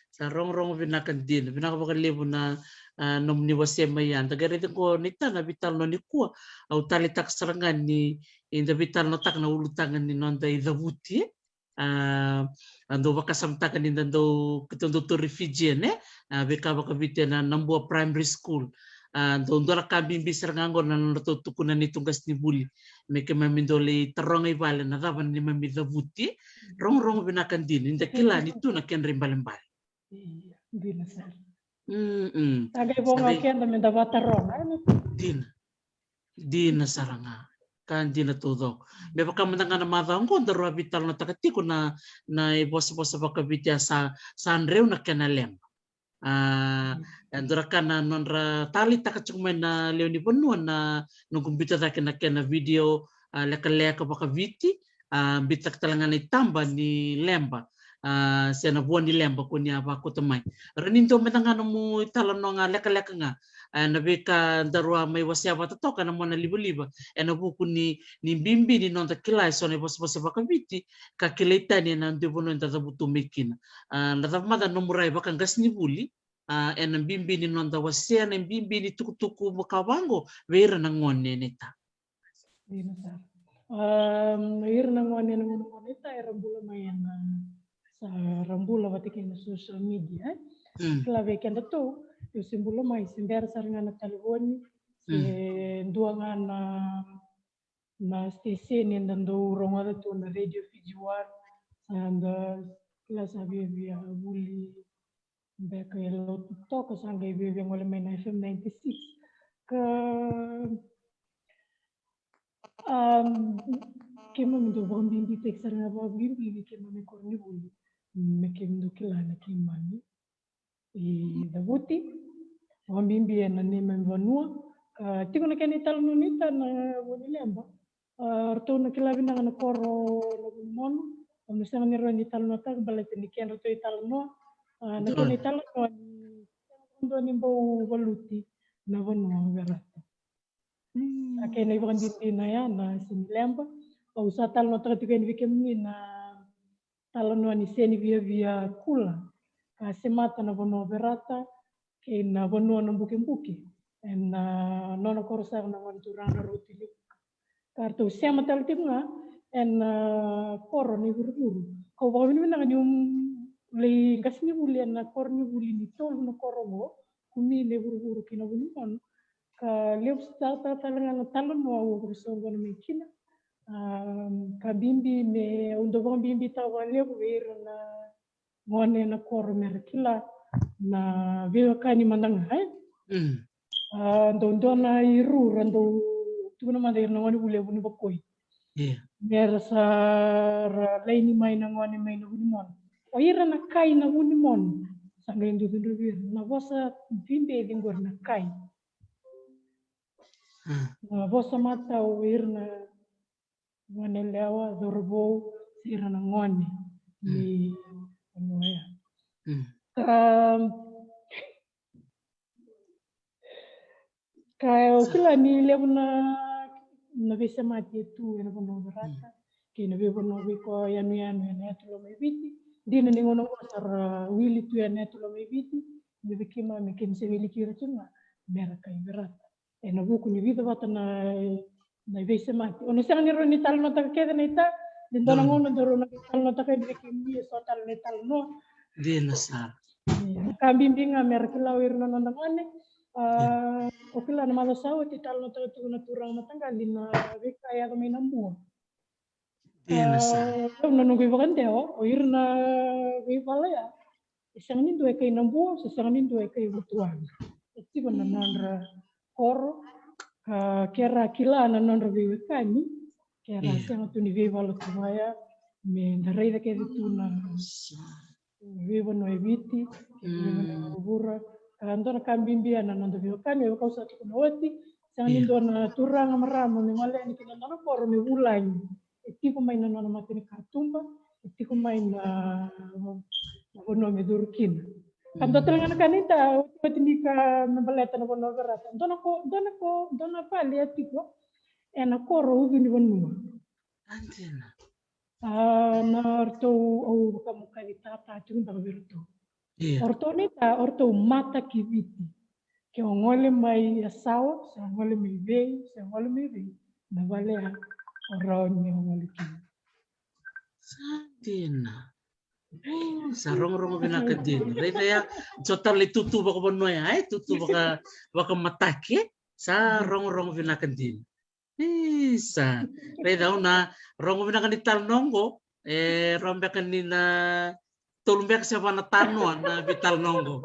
sa rogorogo vinaka dina, vinaka vakalevu na, a, nomuni wasea mai ya. Da qai raica qo, naita, na veitalanoa nikua, au taleitaka sara ga ni da veitalanoataka na ulutaga ni noda icavuti, e? A, a dau vakasamataka ni da dau, keitou dau tauri Fijian, e? A, veika vakaviti ena Nabua Primary School. A, dau dua na ka bibi sara ga qo na nodratou tukuna na neitou qasenivuli me keimami dau lai taroga i vale na cava na neimami cavuti. Rogorogo vinaka dina ni da kila ni tu na kedra ibalebale. Dina sara. Mm. Sa qai vo ga o keda me da vataroga, e? Dina. Dina sara ga. Ka dina taucoko. Me vaka mada ga na macawa oqo daru a veitalanoataka tiko na, na ivosavosa vakaviti a sa, sa dreu na kena leba. A, e dua na ka na nodra taleitaka tiko mai na lewe ni vanua na noqu biuta cake na kena video, a, lekaleka vakaviti, a, biuta cake tale ga na itaba ni leba, a, se na vua ni leba ko ni a vakauta mai. Ra ni dua mada ga nomu italanoa ga lekaleka ga, a, na veika daru a mai wasea vata toka na mona livaliva, ena vuku ni, ni bibi ni noda kila eso na ivosavosa vakaviti, ka kilai tani ena dui vanua eda cavutu mai kina. A, na cava mada nomu rai vakaqasenivuli, a, ena bibi ni noda wasea na bibi ni tukutuku vaka vaqo vei ira na gone ena ita. Dina sara. A, ira na gone ena gauna oqo ena ita era bula mai ena, sa ra bula vata kei na social media, e? Mm. Kila vei keda tu, e se bula mai, se bera sara ga na talevoni, se dua ga na na station eda dau rogoca tu na Radio Fiji One, sa da kila sa viavia vuli beka e lotu toka, sa qai viavia gole mai na F M ninety-six. Ka, um, keimami dau vakabibitaki sara ga vakabibi vei keimami koronivuli, me keimami dau kila na keimami i cavuti, vakabibi ena neimami vanua. Ka tiko na kena italanoa ni ta na vua ni leba. A, ratou na kila vinaka na koro na Vunimono. Au na sega ni rawa ni talanoataka baleta ni kedratou italanoa. A, na kena italanoa ni sega dua ni bau valuti na vanua o Verata. A, kena ivakadinadina ya na sega ni leba. Au sa talanoataka tiko yani vei kemuni na talanoa ni sega ni viavia kula ka semata na vanua o Verata kei na vanua na Bukebuke ena nona koro sara na gone turaga na Rauti Livuka. Ka ratou sema tale tiko ga ena koro ni Vuruvuru. Kau vakavinavinaka niu lai qasenivuli ena koronivuli ni tolu na koro oqo, Kumi, Navuruvuru kei na Vunimono. Ka levu sara tale ga na talanoa au vakasoqona mai kina. A, ka bibi me, au dau vakabibitaka vakalevu vei ira na gone na koro mera kila na veiwekani mada ga, e? Mm. A, dau dua na iru ra dau tukuna mada ira na gone vuli e Vunivakoi. Io. Mera sa ra laini mai na gone mai na Vunimono. O ira na kai na Vunimono. Sa qai dau cudruvi ira. Na vosa vibeci qori na kai. Mm. Na vosa matau o ira na gone yalewa, cauravou, se ira na gone ni vanua ya. Mm. Ka, ka au kila ni levu na, na veisemati e tu ena vanua o Verata, kei na veivanua veika yanuyanu ena yatu lomaiviti. Dina ni gauna oqo sa ra wili tu ena yatu lomaiviti, ia vei keimami keimami se wili kina tu ga mera kai Verata. Ena vuku ni vica vata na, na veisemati. O na sega ni rawa ni talanoataka kece na ita, de dua na gauna daru na talanoataka yani vei kemuni eso tale na italanoa. Dina sara. Io, ka bibi ga mera kila o ira na noda gone. A, o kila na macawa sa oti talanoataka tiko na turaga mataqali na veika e yaco mai Nabua. Dina sara. A, au na noqu ivakadewa, o ira na veivala ya, e sega ni dua e kai Nabua, se sega ni dua e kai Votuaga. E tiko na nodra koro, ka ke ra kila na nodra veiwekani, ke ra sega tu ni veivala tu vaya, me da raica kece tu na veivanua e Viti, kei na veivanua e vuravura. Ka dua na ka bibi ena noda veiwekani, e vaka au sa tukuna oti, sega ni dua na turaga, marama me gole yani ki na nona koro me vulagi. E tiko mai na nona matanikatuba, e tiko mai na, na vanua me curu kina. Ka dua tale ga na ka ni ta, otioti ni ka me baleta na vanua o Verata. Dua na ko, dua na ko, dua na vale e tiko ena koro Ucunivanua. A, dina. A, na ratou, au vakamukaci tata tiko beka vei ratou. Io. O ratou ni ta, o ratou mata ki Viti. Ke o gole mai Yasawa, se o gole mai Vei, se o gole mai Vei, na vale ya o rawa ni o gole kina. Sa dina. O, sa rogorogo vinaka dina. Raica ya, so tale itutu vakavanua ya, e, tutu vaka, vakamataki, e? Sa rogorogo vinaka dina. Isa. Raica au na rogo vinaka ni talanoa oqo. E, rawa beka ni na tolu beka se va na tanoa na veitalanoa oqo.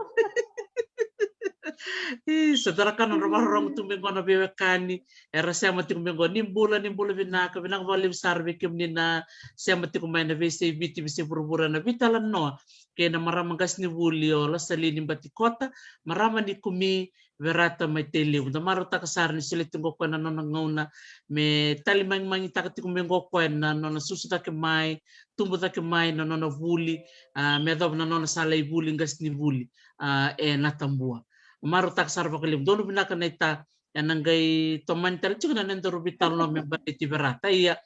Ii, sa dua na ka nodra vakarorogo tu mai qo na veiwekani era sema tiko mai qo. Ni bula, ni bula vinaka, vinaka vakalevu sara vei kemuni na sema tiko mai na veiyasai Viti, veiyasai vuravura, na veitalanoa kei na marama qasenivuli o Lasalini Batikota, marama ni Kumi, Verata mai Tailevu. Da marautaka sara ni solia tiko o koya na nona gauna me tali magimagitaka tiko mai qo o koya na nona susu cake mai, tubu cake mai na nona vuli, a, me yacova na nona sa lai vuli qasenivuli, a, e Natabua. Marautaka sara vakalevu. Donu vinaka naita, ena qai tomani tale tiko na nodaru veitalanoa me baleti Verata. Ia,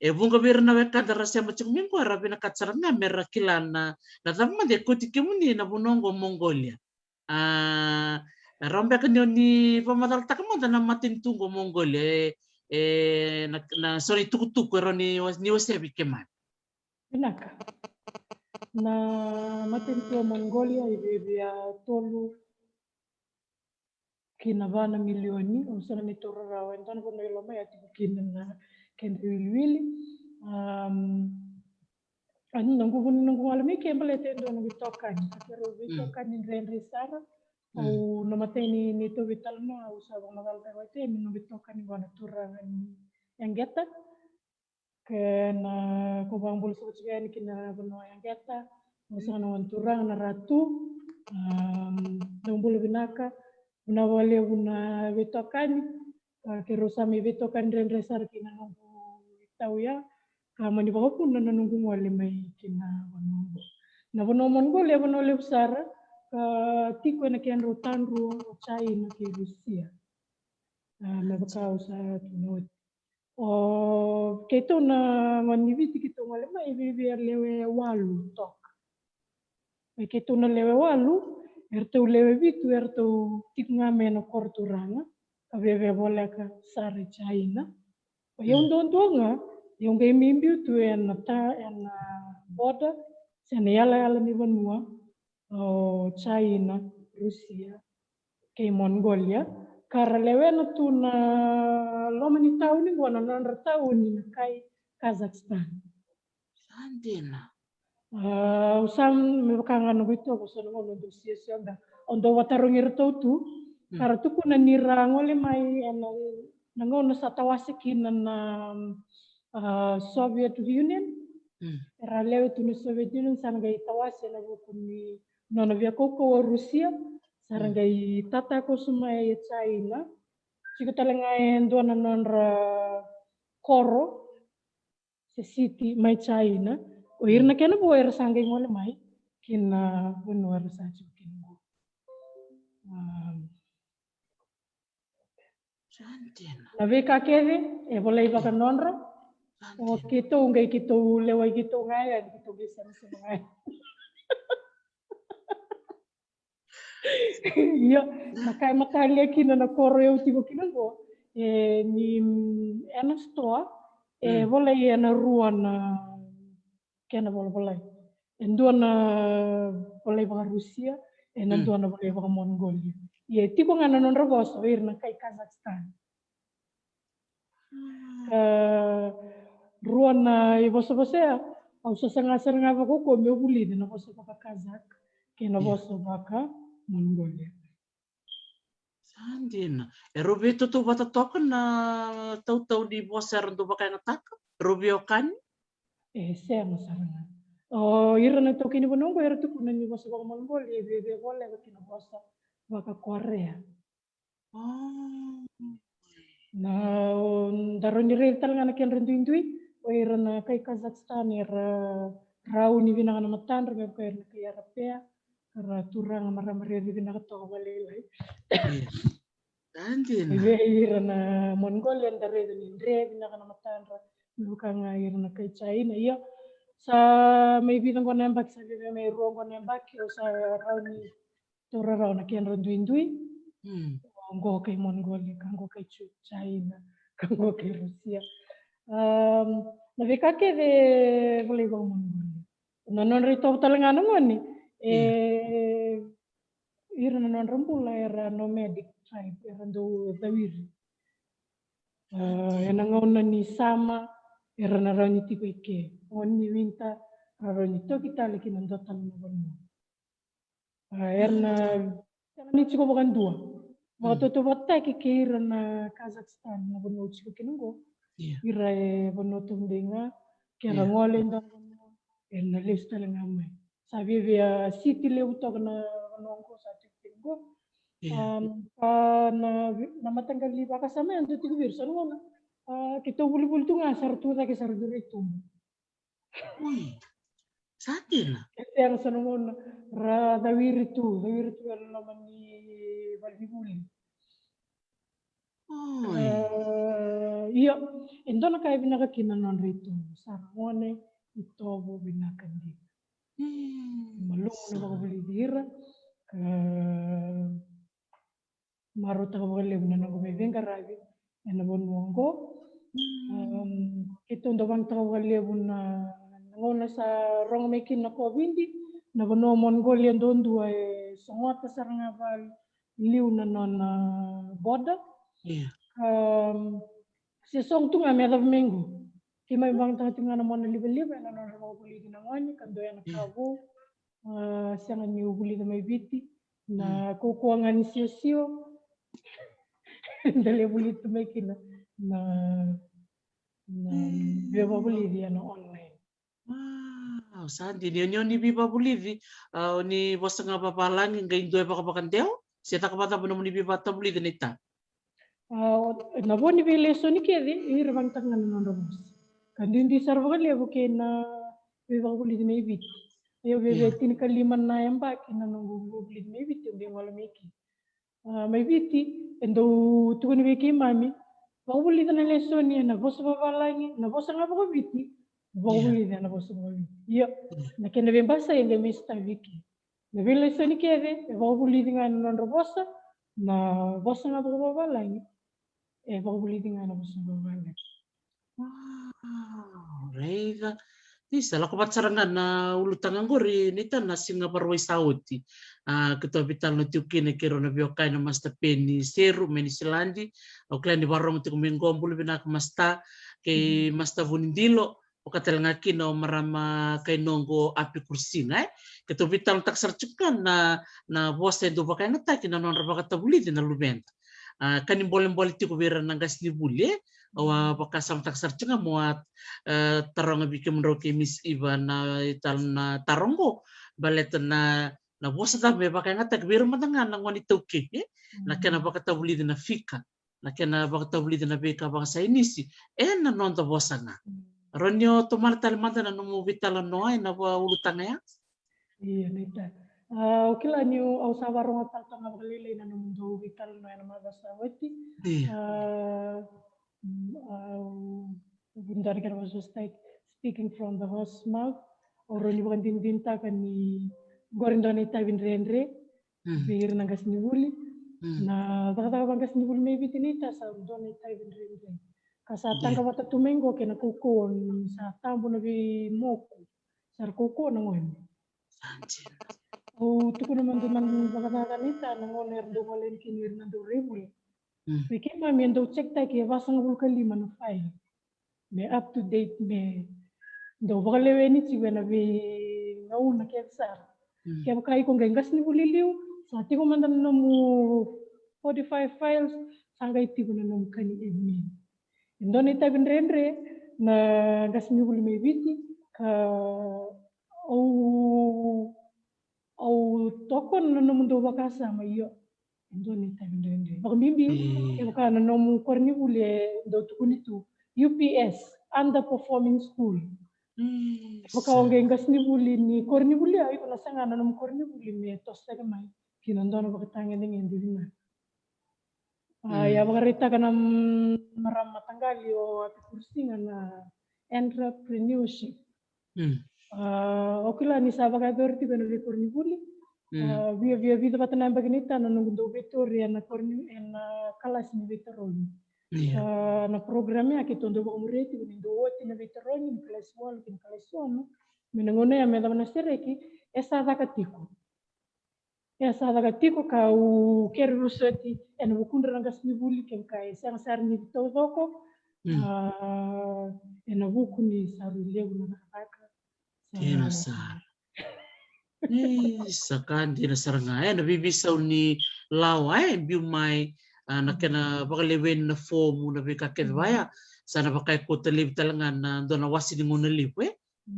e vuqa vei ira na wekada ra sema tiko mai qo era vinakata sara ga me ra kila na, na cava mada e kauti kemuni na vanua oqo o Mongolia. A, rawa beka ni o ni vakamacalataka mada na matanitu oqo o Mongolia, e, e, na, na so na itukutuku e rawa ni, ni wasea vei keimami. Vinaka. Na matanitu o Mongolia e viavia tolu ki na va na milioni, au sega ni taura rawa, e dua na vanua i loma ya tiko kina na kedra iwiliwili. Am, a, noqu, noqu gole mai ke baleta e dua noqu itokani, ka keirau veitokani dredre sara. Au na imatai ni, ni tauvi talanoa, au sa vakamacalataka oti me noqu itokani qo na turaga ni Yaqeta. Kena, kau vakabula saka tiko yani ki na vanua o Yaqeta, au saka na gone turaga na Ratu. Am, dou bula vinaka, vinaka vakalevu na veitokani. A, keirau sa mai veitokani dredre sara ki na noqu itau ya, ka mani vakavuna na noqu gole mai ki na vanua oqo. Na vanua o Mongolia e vanua levu sara, ka tiko ena kedrau tadrua o Jaina kei Rusia. A, me vaka au sa tukuna oti. O keitou na gone ni Viti keitou gole mai e viavia lewe walu toka. Mai keitou na lewe walu, eratou lewe vitu eratou tiko ga mai ena koro turaga, ka viavia voleka sara i Jaina. O iau duadua ga, iau qai mai biu tu ena ta, ena border, se na iyalayala ni vanua o Jaina, Rusia kei Mongolia, ka ra lewena tu na loma ni tauni qo na nodra tauni na kai Kazakhstan. Sa dina. A, au sa me vaka ga noqu itovo, so na gauna au dau siasio ga, au dau vatarogi iratou tu, ka ra tukuna ni ra gole mai ena, na gauna sa tawase kina na, a, Soviet Union. Era lewe tu na Soviet Union, sa ra qai tawase ena vuku ni nona via kaukauwa o Rusia, sa ra qai tatakoso mai e Jaina. Tiko tale ga e dua na nodra koro se city mai Jaina. O ira na kena vo era sa qai gole mai ki na vanua era sa tiko kina qo. Am, Sa dina. Na veika kece e volai vakanodra. Sa dina. O keitou qai keitou lewai keitou ga yani, keitou qai semasema ga yani. Io, na ka e matalia kina na koro au tiko kina qo, e ni, mm, ena sitoa, e volai ena rua na kena volavolai. E dua na volai vakaRusia, e na dua na volai vakaMongolia. Ia e tiko ga na nodra vosa o ira na kai Kazakhstan. Ka rua na ivosavosa ya, au sa saga sara ga vakaukauwa meu vulica na vosa vakaKazak kei na vosa vakaMongolia. Sa dina. E rau veitautauvata toka na tautau ni vosa era dau vakayagataka? Rau veiwekani? E sega sara ga. O ira na taukei ni vanua oqo era tukuna ni vosa vakaMongolia e viavia voleka kina vosa vakaKorea. O. Na, o, da rawa ni raica tale ga na kedra duidui, o ira na kai Kazakhstan era rauni vinaka na matadra, me vaka ira na kai Arapea, era turaga marama rairai vinaka toka vakalailai. Io. Sa dina. Vei ira na Mongolia da raica ni dre vinaka na matadra, me vaka ga ira na kai China. Io, sa mai vica qo na yabaki, sa viavia mai rua qo na yabaki, au sa rawa ni taura rawa na kedra duidui. Mm. Qo kai Mongolia, ka qo kai Chu-, China, ka qo kai Rusia. Am, na veika kece e volai vakaMongolia. Na nodra itovo tale ga na gone, e, ira na nodra bula era nomadic tribe, era dau cawiri. A, ena gauna ni summer, era na rawa ni tiko i ke. Gauna ni winter, Ra rawa ni toki tale ki na dua tale na vanua. A, era na, sega ni tiko vakadua. Vakatautauvatataki kei ira na Kazakhstan, na vanua au tiko kina qo. Ira e vanua taudei ga, ke ra gole e dua na vanua, era na lesu tale ga mai. Sa viavia city levu toka na vanua qo sa tiko kina qo. Ka na, na mataqali vakasama ya dau tiko vei ira, sa na gauna, a, keitou volivoli tu ga, sa ra tu cake, sa ra duri tu. Oi. Sa dina. E sega, sa na gauna ra cawiri tu, cawiri tu ena loma ni valenivuli. Oi. Io, e dua na ka e vinaka kina na nodra itovo, sa ra gone itovo vinaka dina. Malumu na vakavulici ira, ka marautaka vakalevu na noqu mai veiqaravi ena vanua oqo. Keitou dau vakayagataka vakalevu na, na gauna sa rogo mai kina na COVID, na vanua o Mongolia duadua e sogota sara ga vakaliu na nona border. Ka se sogo tu ga me yacova mai qo. Keimami vakayagataka tiko ga na mona livaliva ena nodra vakavulici na gone, ka dua ya na ka vou. A, sega niu vulica mai Viti. Na kaukauwa ga ni siosio. Da lai vulica tu mai kina na, na veivakavulici ena online. Wow, sa dina. Ni o ni veivakavulici, a, o ni vosa ga vavalagi, qai dua e vakavakadewa, se caka vakacava nomuni veivakatavulici na itavi? A, na vo ni veilesoni kece, ira vakayagataka ga na nodra vosa. Ka duidui sara vakalevu kei na veivakavulici mai Viti. Io, via, via tinikalima na yabaki na noqu veivakavulici mai Viti, au dau gole mai kina. A, mai Viti, e dau tukuni vei keimami, vakavulica na lesoni ena vosa vavalagi, na vosa ga vakaviti, vakavulica ena vosa vakaviti. Io, na kena veibasai e qai mai sotavi kina. Na veilesoni kece e vakavulici ga ena nodra vosa, na vosa ga vakavavalagi e vakavulici ga ena vosa vakavavalagi. Wow, raica. Isa, lako vata sara ga na ulutaga qori, Neita, na siga Vakarauwai sa oti. A, keitou veitalanoa tiko kina kei rau na veiwekani, na Master Peni Seru mai Niusiladi. Au kila ni vakarogo tiko mai qo, bula vinaka Master, kei Master Vunidilo. Vaka tale ga kina o marama kai noqu Api Kurisiga, e? Keitou veitalanoataka sara tiko ga na, na vosa e dau vakayagataki na nodra vakatavulici na luveda. A, ka ni bolebole tiko vei ira na qasenivuli, e? Au a vakasamataka sara tiko ga mo a, e, taroga vei kemudrau kei Miss Eva na itala na taro oqo. Baleta na, na vosa cava me vakayagataki vei ira mada ga na gone iTaukei, e? Na kena vakatavulici na fika, na kena vakatavulici na veika vakasainisi ena noda vosa ga. Rawa ni o tomana tale mada na nomu veitalanoa ena vakaulutaga ya? Io, Neita. A, au kila niu, au sa vakarogotaka toka ga vakalailai na nomudou veitalanoa ena macawa sa oti. Io. A, mm, au, au vunitaka na kena vosa, speaking from the horse's mouth. Au rawa ni vakadinadinataka ni qori dua na itavi dredre vei ira na qasenivuli. Na cakacaka vaqasenivuli mai Viti, Neita, sa dua na itavi dredre. Ka sa taqa vata tu mai qo kei na kaukauwa ni sa tabu na veimoku, sa ra kaukauwa na gone. Au tukuna mada, mada vakacaca, Neita, na gauna era dau gole yani kina o ira na dauveivuli. Vei keimami e dau check-taki e vasagavulu ka lima na file. Me up to date, me dau vakaleweni tiko ena veigauna kece sara. Kevaka iko qai qasenivuli liu, sa tiko mada na nomu forty-five files, sa qai tiko na nomu kani admin. E dua na itavi dredre na qasenivuli mai Viti, ka au, au tokona na nomudou vakasama, io. E dua na itavi dredre. Vakabibi kevaka na nomu koronivuli e dau tukuni tu U P S, underperforming school. Kevaka o qai qasenivuli ni koronivuli, a, iko na saga na nomu koronivuli me toso cake mai ki na dua na vakatagedegede vinaka. A, ia vakaraitaka na, mm, marama mataqali o Api Kurisiga na entrepreneurship. A, au kila ni sa vakayacori tiko ena veikoronivuli. A, via, via vica vata na yabaki, Neita, na noqu dau veitori ena koroni, ena kalasi ni veitarogi. A, na program ya keitou dau vakamuria tiko ni dau oti na veitarogi ni kalasi walu kei na kalasi ono. Me na gauna ya me yacova na sereki, e sa caka tiko. E sa caka tiko, ka au kere vosoti ena vukudra na qasenivuli, kevaka e sega sara ni taucoko, a, ena vuku ni sa rui levu na cakacaka, Dina sara. Isa, ka dina sara ga e na veiveisau ni lawa e biu mai, a, na kena vakalewena na fomu, na veika kece vaya. Sa na vaka e kauta laivi tale ga na dua na wase ni gauna levu e.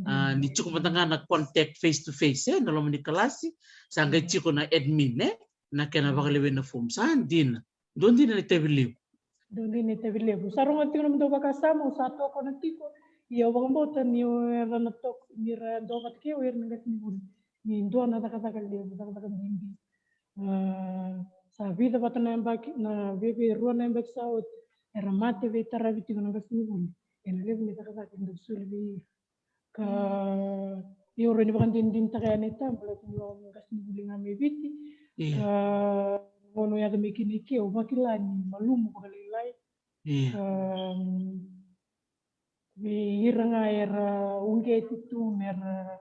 A, ni tiko mada ga na contact face to face e na loma ni kalasi, sa qai tiko na admin e na kena vakalewena na fomu. Sa dina. Dua dina na itavi levu. Dua dina na itavi levu. Sa rogo tiko na nomudou vakasama, au sa tokona tiko. Ia au vakabauta ni o era na toko, ni ra dua vata kei au, era na qasenivuli, ni dua na cakacaka levu, cakacaka bibi. A, sa vica vata na yabaki, na vei, vei rua na yabaki sa oti, era mate veitaravi tiko na qasenivuli ena levu ni cakacaka e dau soli vei ira. Ka io, rawa ni vakadinadinataka yani e tabu, baleta ni o qasenivuli ga mai Viti. Ka gauna au yaco mai kina i ke, au vakila ni malumu vakalailai. Ka vei ira ga era uqeti tu me ra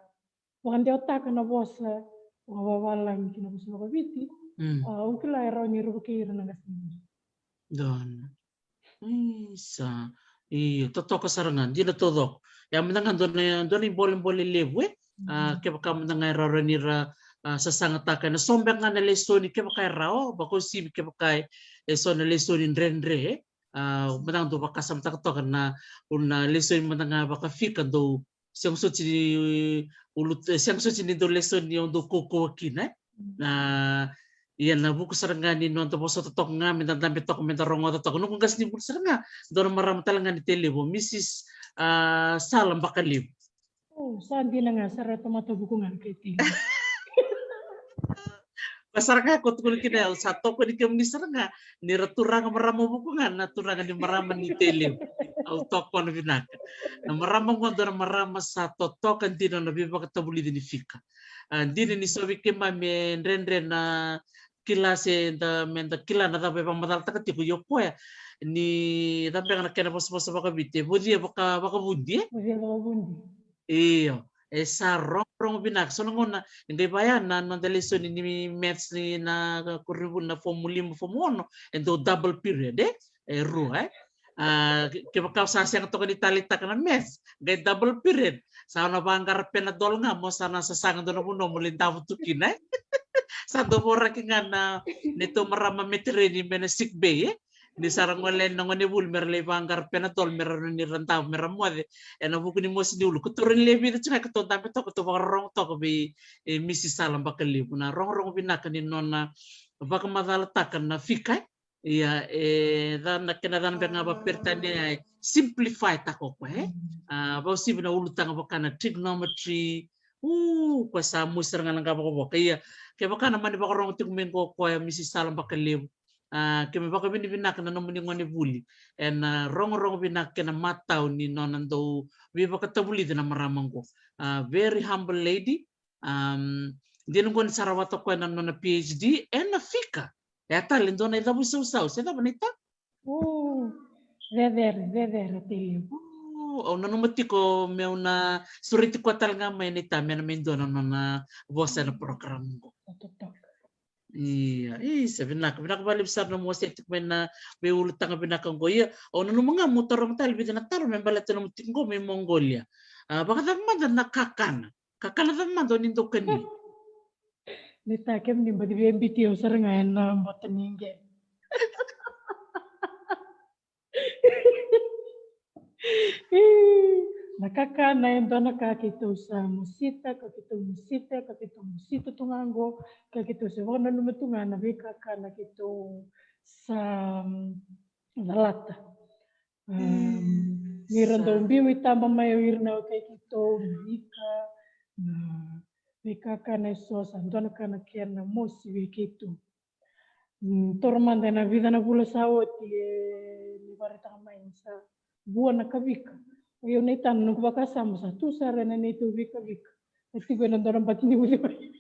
vakadewataka na vosa vakavavalagi ki na vosa vakaviti, au kila e rawa ni ra vukei ira na qasenivuli. Dona. Isa. Io, totoka sara ga, dina taucoko. Ia mada ga dua na, dua na ibolebole levu e. A, kevaka mada ga e rawa ni ra, a, sasagataka ena so beka ga na lesoni, kevaka e rawa, vakauasivi kevaka e so na lesoni dredre e. A, mada ga dou vakasamataka toka na, na lesoni mada ga vakafika dou sega soti ni ulu, sega soti ni dou lesoni au dau kaukauwa kina e. Na, ia na vuku sara ga ni noda vosota toka ga, me da dabe toka, me da rogoca toka. Noqu qasenivuli sara ga, dua na marama tale ga ni Tailevu, Mrs, a, Sala Bakalevu. O, sa dina ga, sa ra tamata vuku ga na kai Tailevu. Koya sara ga ko tukuna kina, au sa tokoni kemuni sara ga, ni ra turaga marama vuku ga na turaga ni marama ni Tailevu. Au tokona vinaka. Na marama qo dua na marama sa totoka dina na veivakatavulici ni fika. A, dina ni so vei keimami e dredre na kila se da, me da kila na cava e vakamacalataka tiko, io koya ni cabeka na kena vosavosa vakaviti e vocia vaka, vakavudi e? Vocia vakavudi. Io, e sa rogorogo vinaka. So na gauna e qai vaya na noda lesoni ni maths ni na koronivuli na fomu lima, fomu ono, e dau double period e? E rua e? A, ke, kevaka au sa sega toka ni taleitaka na maths, qai double period. Sa na vaqara Panadol ga mo sa na sasaga dua na vanua mo lai davo tu kina e? Sa dau voraki ga na neitou marama Metereni mai na sick bay e? Ni sa ra gole na gonevuli me ra lai vaqara Panadol me ra rawa ni ra davo me ra moce ena vuku ni mosi ni ulu. Keitou rawa ni lai vica tu ga keitou dabe toka, keitou vakarorogo toka vei, e, Mrs Sala Bakalevu na rogorogo vinaka ni nona vakamacalataka na fika e. Ia, e, ca na kena ca na beka ga vaperitania e simplify taka o koya e. A, vakauasivi na ulutaga vaka na trigonometry. U, koya sa mosi sara ga na qavokavoka. Ia, kevaka na mani vakarogo tiko mai qo o koya, Mrs Sala Bakalevu, a, keimami vakavinavinaka na nomuni gonevuli ena rogorogo vinaka kei na matau ni nona dau veivakatavulici na marama qo. A, very humble lady. Am, dina qo ni sa rawata o koya na nona PhD ena fika. E a tale dua na icavuisausau se cava na ita? O, cecere, cecere Tailevu. O, au nanuma tiko meu na sureti koya tale ga mai na ita me na mai dua na nona vosa ena program qo. Totoka. Ia, isa, vinaka, vinaka vakalevu sara na nomu wasea tiko mai na veiulutaga vinaka qo. Ia, au nanuma ga meu taroga tale vica na taro me baleta nomu tiko qo mai Mongolia. A, vakacava mada na kakana? Kakana cava mada o ni dau kania? Ni ta, kemuni baci via biti au sara ga ena bota ni qele. Na kakana e dua na ka keitou sa mosita, ka keitou mosita, ka keitou mosita tu ga qo, ka keitou sa vakananuma tu ga na veikakana keitou sa, mm, calata. Am, ni ra dau biu i taba mai o ira na wekai keitou, na ika, na veikakana eso, sa dua na ka na kena mosi vei keitou. Mm, taura mada ena vica na vula sa oti, e, ni vakaraitaka mai ni sa vua na kavika. O yau na itana, noqu vakasama sa tu sara ena neitou veikavika. E tiko ena dua na bati ni uciwai.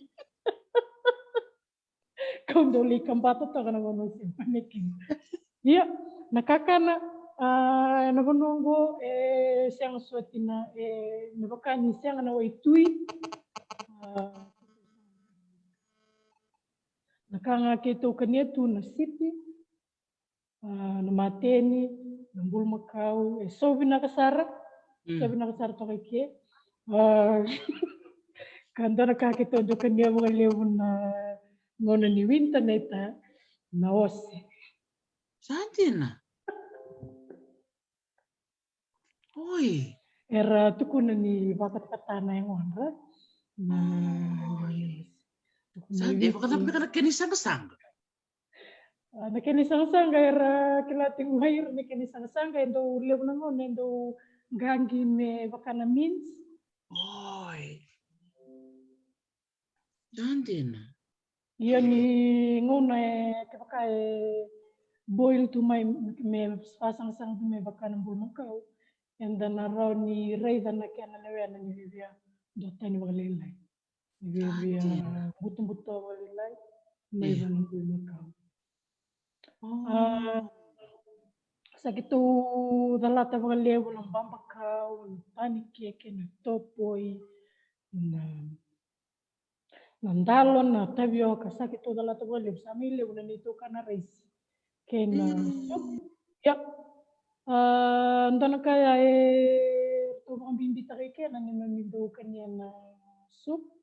Kau dau lai kabata toka na vanua se mane kina. Ia, na kakana, a, ena vanua oqo, e sega soti na, e, me vaka ni sega na waitui. A, na ka ga keitou kania tu na sipi, a, na mateni, na bulumakau, e so vinaka sara. Mm. So vinaka sara toka i ke. A, ka dua na ka keitou dau kania vakalevu na gauna ni winter na ita na ose. Sa dina. Oi. Era tukuna ni vakatakata na yagodra. Na Oi. Tukuna Sa ni dina, vakatakata na kena isaqasaqa. A, na kena isaqasaqa era kila tiko mai ira na kena isaqasaqa e dau levu na gauna e dau qaqi me vaka na mince. Oi. Sa dina. Ia ni gauna e kevaka e boil tu mai me vasaqasaqa tu me vaka na bulumakau, eda na rawa ni raica na kena lewena ni via dua tani vakalailai. Ni via butobuto vakalailai mai vei na bulumakau. A, sa keitou calata vakalevu na babakau, na panikeke, na topoi, na na dalo, na tavioka, sa keitou calata vakalevu, sa mai levu na neitou kana raisi kei na supu. Ia, a, dua na ka ya e ratou vakabibitaka i kena ni mami dau kania na supu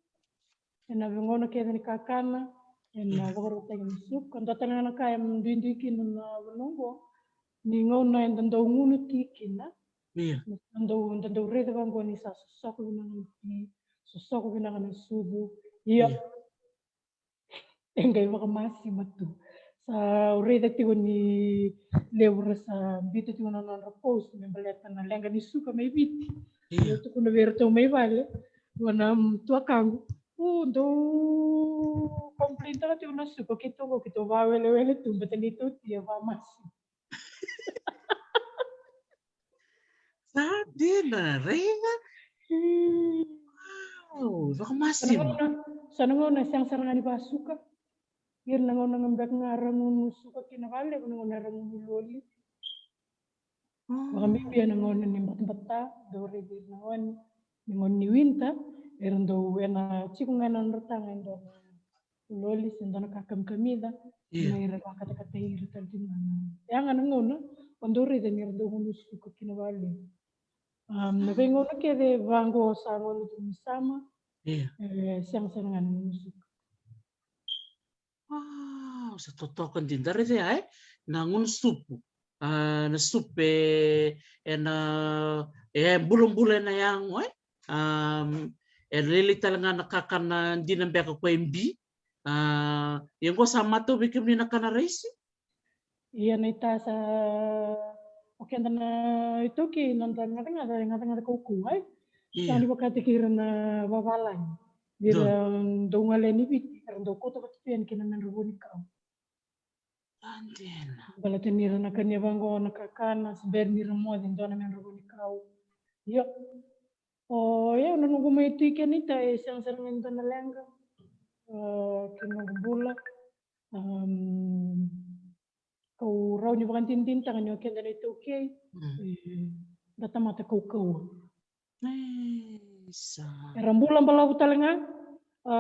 ena veigauna kece ni kakana, ena vakarautaki na supu. Ka dua tale ga na ka e duidui kina na vanua oqo ni gauna eda dau gunu ti kina. Ia. Da dau, da dau raica vaqo ni sa sosoko vinaka na ti, sosoko vinaka na sucu. Ia. Ia. E qai vakamasima tu. Sa au raica tiko ni levu ra sa biuta tiko na nodra post me baleta na leqa ni suka mai Viti. Ia. Au tukuna vei iratou mai vale, vua na tuakaqu. U, dau complain taka tiko na suka keitou qo, keitou vawelewele tu, baleta ni tou tia vamasima. Sa dina, raica. Wow, vakamasima. Sa na gauna, sa na gauna e sega sara ga ni vasuka. Ira na gauna ga beka ga ra gunu suka kina valevu, na gauna ra gunu loli. Vakabibi ena gauna ni batabata, dau raici ira na gone. Ni gauna ni winter, era dau ena tiko ga ena nodra taga e dua na loli se dua na ka kamikamica. Ia. Na ira vakatakatai ira tale tiko ga na yaga na gauna, o dau raica ni ra dau gunu suka kina valevu. Um, na veigauna kece vaqo sa gauna tu ni summer. Ia. E sega sara ga na gunu suka. Wow, sa totoka dina. Da raica ya, e? Na gunu supu. A, na supu e, ena, e bulabula ena yago, e? Um, e lailai tale ga na kakana dina beka ko e bi. A, ia qo sa matau vei kemuni na kana raisi? Ia na ita sa, o keda na iTaukei, nodra gacagaca, gacagaca kaukauwa, e? Ia. Sa ni vakataki ira na vavalagi. Ni ra dau gole yani Viti, era dau kauta vata tu yani kei na medra vuanikau. Sa dina. Baleta ni ra na kania vaqo na kakana, se bera ni ra moce, dua na medra vuanikau. Io. O, io, na noqu mai tu i kena ita, e sega sara ga ni dua na leqa. A, kei na noqu bula. Um, kau rawa ni vakadinadinataka ni o keda na iTaukei, e, da tamata kaukauwa. Isa. Era bula balavu tale ga, a,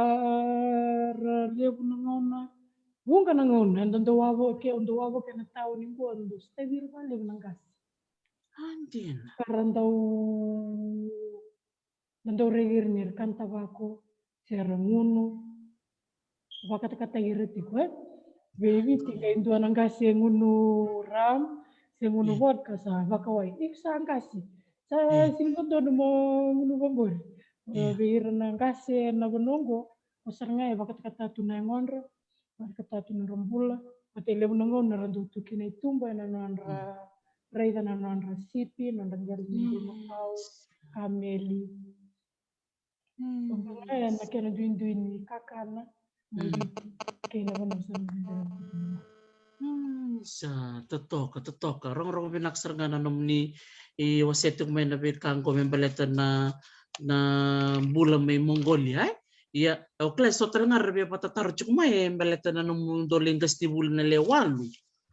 ra levu na gauna, vuqa na gauna, eda dau wavoki, au dau wavoki ena tauni qo, au dau sotavi ira vakalevu na qase. A, dina. Ka ra dau, da dau raici ira ni ra kana tavako, se ra gunu, vakatakataki ira tiko, e? Vei Viti qai dua na qase e gunu rum, se gunu vodka sa vakawai. Iko sa qase. Sa sega ni dodonu mo gunu vaqori. E, vei ira na qase na vanua oqo, o sara ga e vakatakata tu na yagodra, vakatakata tu na nodra bula. Vata e levu na gauna ra dau tu kina i tuba ena nodra raica na nodra sipi, nodra qele ni bulumakau, kameli. Mm. Oqo ga ya na kena duidui ni kakana, mm, kei na vanua sa na duidui. Mm, sa totoka, totoka. Rogorogo vinaka sara ga na nomuni, e, wasea tiko mai na veika qo me baleta na, na bula mai Mongolia, e? Ia, au kila e so tale ga ra via vakatataro tiko mai, e, baleta na nomudou lai qasenivuli na le walu.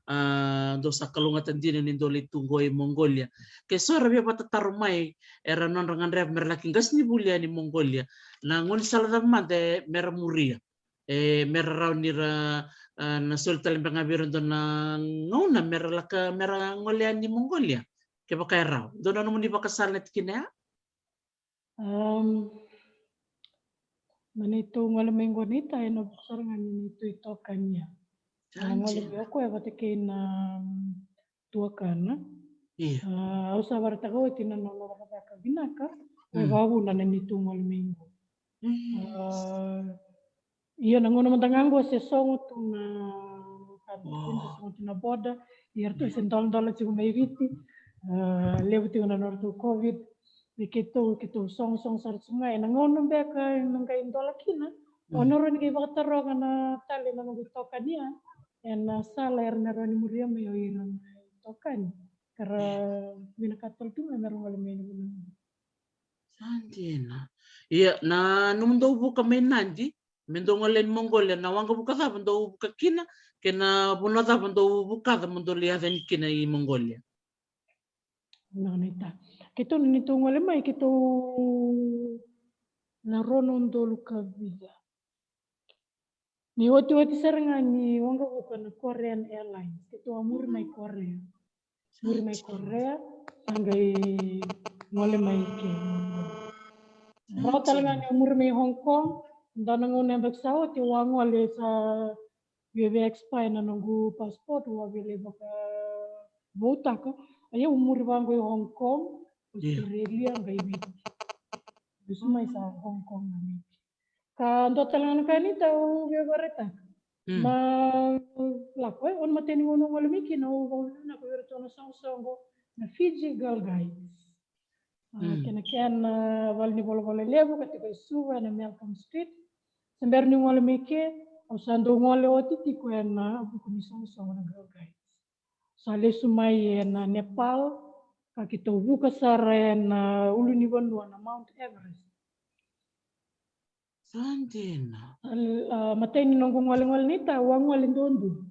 A, dou sa kalougata dina ni dou lai tu qo i Mongolia. Ke so era via vakatataro mai, era nodra gadreva mera laki qasenivuli yani Mongolia, na gaunisala cava mada e mera muria, e mera rawa ni ra, a, na soli tale beka ga vei ira dua na gauna mera laki, mera gole yani Mongolia? Kevaka e rawa, dua na nomuni vakasala na tikina ya? Um, na neitou gole mai qo, Naita, ena vuku sara ga ni neitou itokani. Au gole mai o koya vata kei na, um, tuakana. Ia. Ah, au sa vakaraitaka oti na nona cakacaka vinaka. Mm. E vakavuna na neitou gole mai qo. Mm. Ah, ia na gauna mada ga qo se sogo tu na, ka, se sogo tu na border. Ia ratou se doladola tiko mai Viti. Ah, levu tiko na nodratou COVID. Ia keitou, keitou sogosogo sara tiko ga ena gauna beka ena qai dola kina. O na rawa ni qai vakataroga na tale na noqu itokani ya ena sala era na rawa ni muria mai o ira na itokani. Ka ra vinakata tale tu ga me ra gole mai na vanua. Sa dina. Ia, na nomudou vuka mai Nadi me dou gole i Mongolia, na waqavuka cava dou vuka kina, kei na vanua cava dou vukaca mo dou lai yaco yani kina i Mongolia? Na, Naita, keitou, ni tou gole mai, keitou na rua na udolu ka vica. Ni otioti sara ga ni waqavuka na Korean Airlines, keitou a muri mai Korea. Muri mai Korea, sa qai gole mai ke. Rawa tale ga ni a muri mai Hong Kong, dua na gauna yabaki sa oti, au a gole, sa via, via expire na noqu passport, au a via lai vakavoutaka. Ia au muri vaqo i Hong Kong, Australia, qai Viti. Lesu mai sa Hong Kong na Viti. Ka dua tale ga na ka, Naita, au via vakaraitaka. Mm. Na lako, e, o na imatai ni gauna au gole mai kina, au vakavinavinaka vei iratou na soqosoqo na Fiji Girl Guides. Ah, mm, kena, kena, ah, valenivolavola levu ka tiko e Suva ena Malcolm Street. Se bera niu gole mai ke, au sa dau gole oti tiko ena vuku ni soqosoqo na Girl Guides. Sa lesu mai ena Nepal, ka keitou vuka sara ena ulunivanua na Mount Everest. Sa dina. Al-, ah, imatai ni noqu golegole, Naita, au a gole duadua.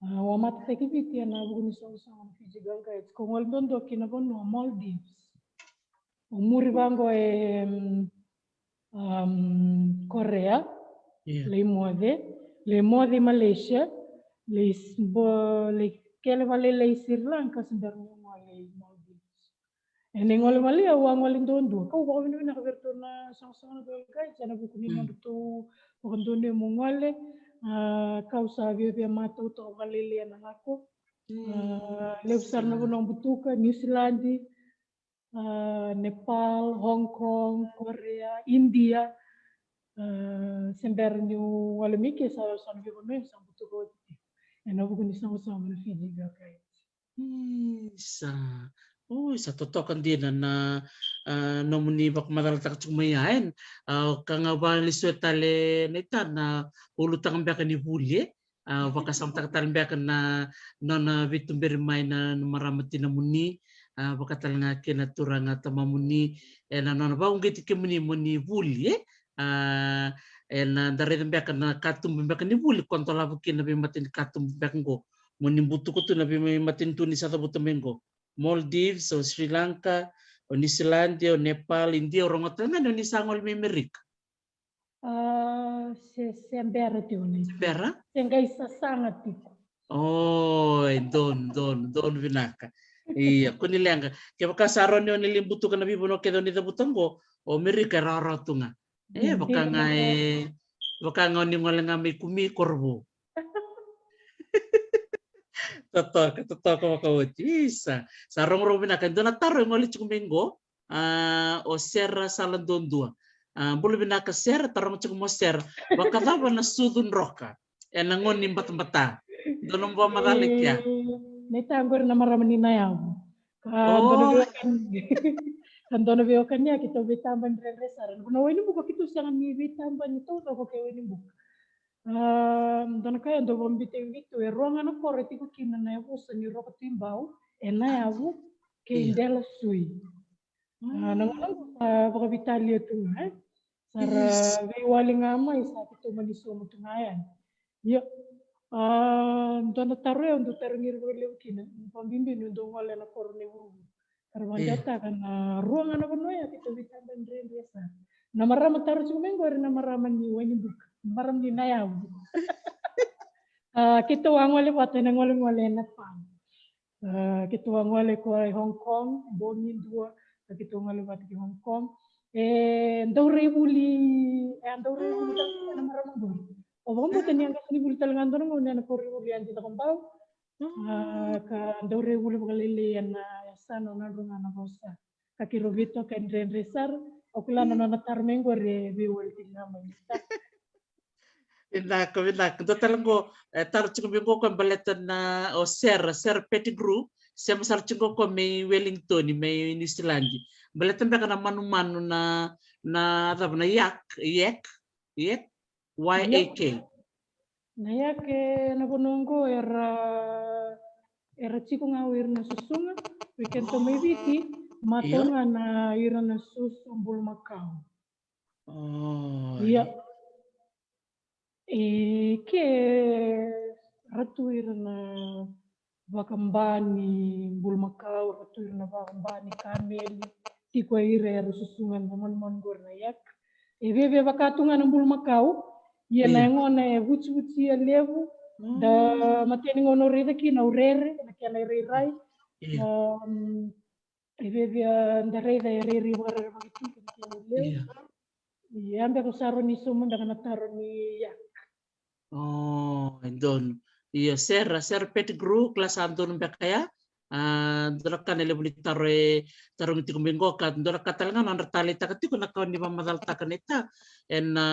Ah, au a matataki Viti ena vuku ni soqosoqo na Fiji Girl Guides. Kau gole duadua ki na vanua Maldives. Au muri vaqo e, um, um, Korea. Ia. Lai moce, lai moce i Malaysia, lai s-, bo-, lai kele vakalailai i Sri Lanka, se bera niu gole i Maldives. Ena igole vale au a gole duadua. Kau vakavinavinaka vei iratou na soqosoqo na Girl Guides ena vuku ni, mm, nodratou vakadonuya meu gole. Ah, kau sa viavia matau toka vakalailai ena lako. Mm. Ah, levu sara na vanua au butuka, Niusiladi, ah, Nepal, Hong Kong, Korea, India. Ah, se bera niu gole mai ke, sa, sa na veivanua sa butuka oti ena vuku ni soqosoqo na Fiji Girl Guides. Isa. Oi, sa totoka dina na, ah, nomuni vakamacalataka tiko mai ya, e. Ah, ka ga vakalesuya tale, Naita, na ulutaga beka ni vuli, e. Ah, vakasamataka tale beka na nona veituberi mai na, na marama tinamuni, ah, vaka tale ga kei na turaga tamamuni, ena nona vakauqeti kemuni moni vuli, e. Ah, ena da raica beka na katuba beka ni vuli ko dolava kina na veimatanitu ni katuba beka qo. Moni butuka tu na veimatanitu ni sa cavuta mai qo. Maldives, o Sri Lanka, o Niusiladi, o Nepal, India, au rogoca tale ga ni o ni sa gole mai Amerika. Ah, se, se bera tiko ni. Se bera? Se qai sasaga tiko. Oi, donu, donu, donu vinaka. Ia, kua ni leqa. Kevaka sa rawa ni o ni lai butuka na veivanua kece o ni cavuta qo, o Amerika e rawarawa tu ga. E, vaka ga e, vaka ga o ni gole ga mai Kumi, Korovou. Totoka, totoka vakaoti. Isa, sa rogorogo vinaka. E dua na taro e gole tiko mai qo. Ah, o Sera Saladuadua. Ah, bula vinaka Sera, taroga tiko mo Sera. Vakacava na sucu droka ena gauna ni batabata? Dua na bua macala i kea. E, Naita, qori na marama ni Nayavu. Ka dua na veiwekani, ka dua na veiwekani ya keitou veitabani dredre sara. Na vanua Wainibuka keitou sega ni veitabani taucoko kei Wainibuka. Ah, dua na ka e dau vakabibitaki vei keitou, e rua ga na koro e tiko kina na yavusa ni Rokotui Bau, e Nayavu kei Delasui. Ah, na gauna qo sa vakaveitalia tu ga, e. Sa ra veiwali ga mai, sa keitou mani sauma tu ga yani. Io. Ah, dua na taro e au dau tarogi ira vakalevu kina, vakabibi niu dau gole ena koro ni vuravura. Ka ra vakadewataka na rua ga na vanua ya keitou veitabani dredre sara. Na marama taro tiko mai qori na marama ni Wainibuka, marama ni Nayavu. Ah, keitou a gole vata ena golegole ena Nepal. Ah, keitou a gole koya i Hong Kong, bogi dua, ka keitou gole vata ki Hong Kong. E dau rai vuli, e dau rai vuli tale ga na marama qori. O vakabauta ni a qase ni vuli tale ga dua na gauna ena koronivuli Adi Cakobau. A, ka dau rai vuli vakalailai ena yasana o Nadroga Navosa. Ka keirau veitokani dredre sara. Au kila na nona taro mai qori e veiwali tiko ga mai. Vinaka, vinaka. Dua tale qo, e, taro tiko mai qo ko baleta na, o Sera, Sera Pettigrew, sema sara tiko qo mai Wellington, mai New Zealand. Baleta beka na manumanu na, na cava na yak, yak, yak, Y A K. Na yak ena vanua qo era, era tiko ga o ira na susuga, vei kedatou mai Viti, matau ga na ira na susu bulumakau. Ia. E ke ra tu ira na vakaba ni bulumakau, ra tu ira na vakaba ni kameli, tiko ira era susuga na manumanu qori na yak. E viavia vaka tu ga na bulumakau, ia na yagona e vucivuci a levu, da mateni gauna o raica kina o rere, na kena irairai. E viavia da raica e rairai vakarerevaki tu kina kena levu. Ia beka sa rawa ni sauma beka na taro ni yak. O, e donu. Io, Sera, Sera Pettigrew, kila sa donu beka ya. A, dua na ka na levu ni taro e tarogi tiko mai qo ka dua na ka tale ga nodra taleitaka tiko na ka ni vakamacalataka na ita. Ena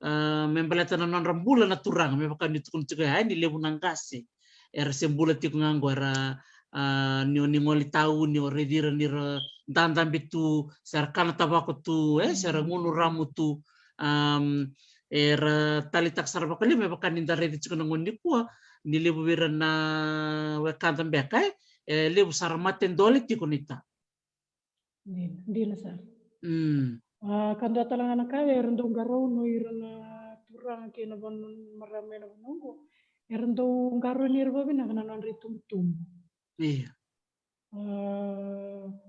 a, me baleta na nodra bula na turaga, me vaka ni tukuni tiko ya, e, ni levu na qase era se bula tiko ga qo, era, a, ni o ni gole tauni, o raici ira ni ra dadabe tu, se ra kana tavako tu, e, se ra gunu ramu tu. Am, era taleitaka sara vakalevu me vaka ni da raici tiko na gauna nikua, ni levu vei ira na wekada beka, e, e levu sara mate dole tiko na ita. Dina, dina sara. A, ka dua tale ga na ka era dau qarauna o ira na turaga kei na vanua, marama ena vanua qo. Era dau qarauni ira vakavinaka na nodra itubutubu. Ia. A,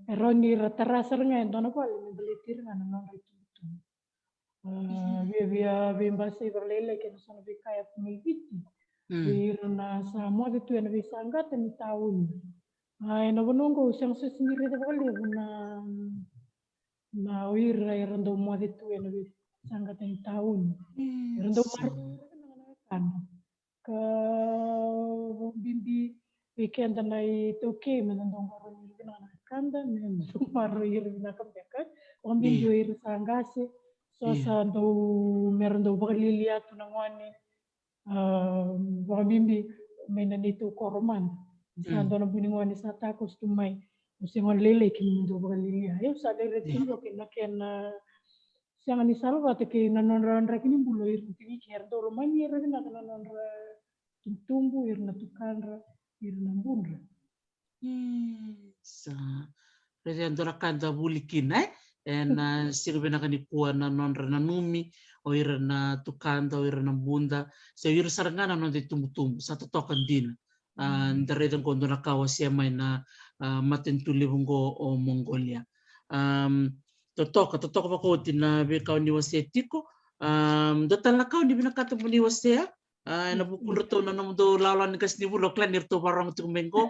e rawa ni ra tara sara ga e dua na vale me baleti ira ga na nodra itubutubu. A, viavia veibasai vakalailai kei na so na veika e yaco mai Viti. Vei ira na sa moce tu ena veisaqata ni tauni. A, ena vanua qo au sega soti ni raica vakalevu na, na o ira era dau moce tu ena veisaqata ni tauni. Era dau maroroi ira vinaka na wekada. Ka vakabibi vei keda na iTaukei, me da dau qarauni ira vinaka na wekada, me da dau maroroi ira vinaka beka. Vakabibi o ira sa qase, so sa dau, me ra dau vakalialia tu na gone. A, vakabibi mai na neitou koro mada. Sa dua na buni gone sa takoso tu mai. Au se gone lailai kina me dau vakalialia. Au sa lai raica tiko kina na kena sega ni sala vata kei na nodra draki ni bula o ira na tiko i ke, era dau lomani ira vinaka na nodra tubutubu, ira na tukadra, ira na budra. Sa raica e dua na ka da vuli kina, e? Ena siga vinaka nikua na nodra nanumi o ira na tukada, o ira na buda, se o ira sara ga na noda itubutubu, sa totoka dina. A, da raica qo dua na ka wasea mai na, a, matanitu levu qo o Mongolia. Am, totoka, totoka vakaoti na veika o ni wasea tiko. Am, dua tale na ka o ni vinakata mo ni wasea, a, ena vukudratou na nomudou lawalawa ni qasenivuli, o kila ni ratou vakarorogo tiko mai qo.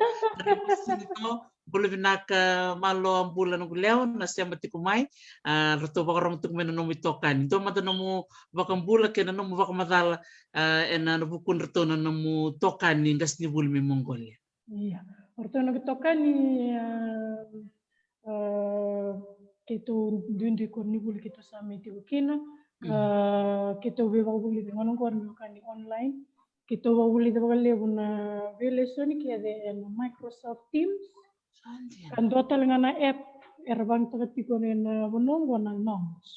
Bula vinaka, malo a bula noqu lewa na sema tiko mai. A, ratou vakarorogo tiko mai na nomu itokani. Dua mada nomu vakabula kei na nomu vakamacala, a, ena vukudratou na nomu tokani qasenivuli mai Mongolia. Ia, o ratou na itokani, a, a, keitou duidui koronivuli keitou sa mai tiko kina, ka keitou veivakavulici gona qori me vaka ni online. Keitou vakavulica vakalevu na veilesoni kece ena Microsoft Teams. Ka dua tale ga na app era vakayagataka tiko ena vanua qo na Knowledge.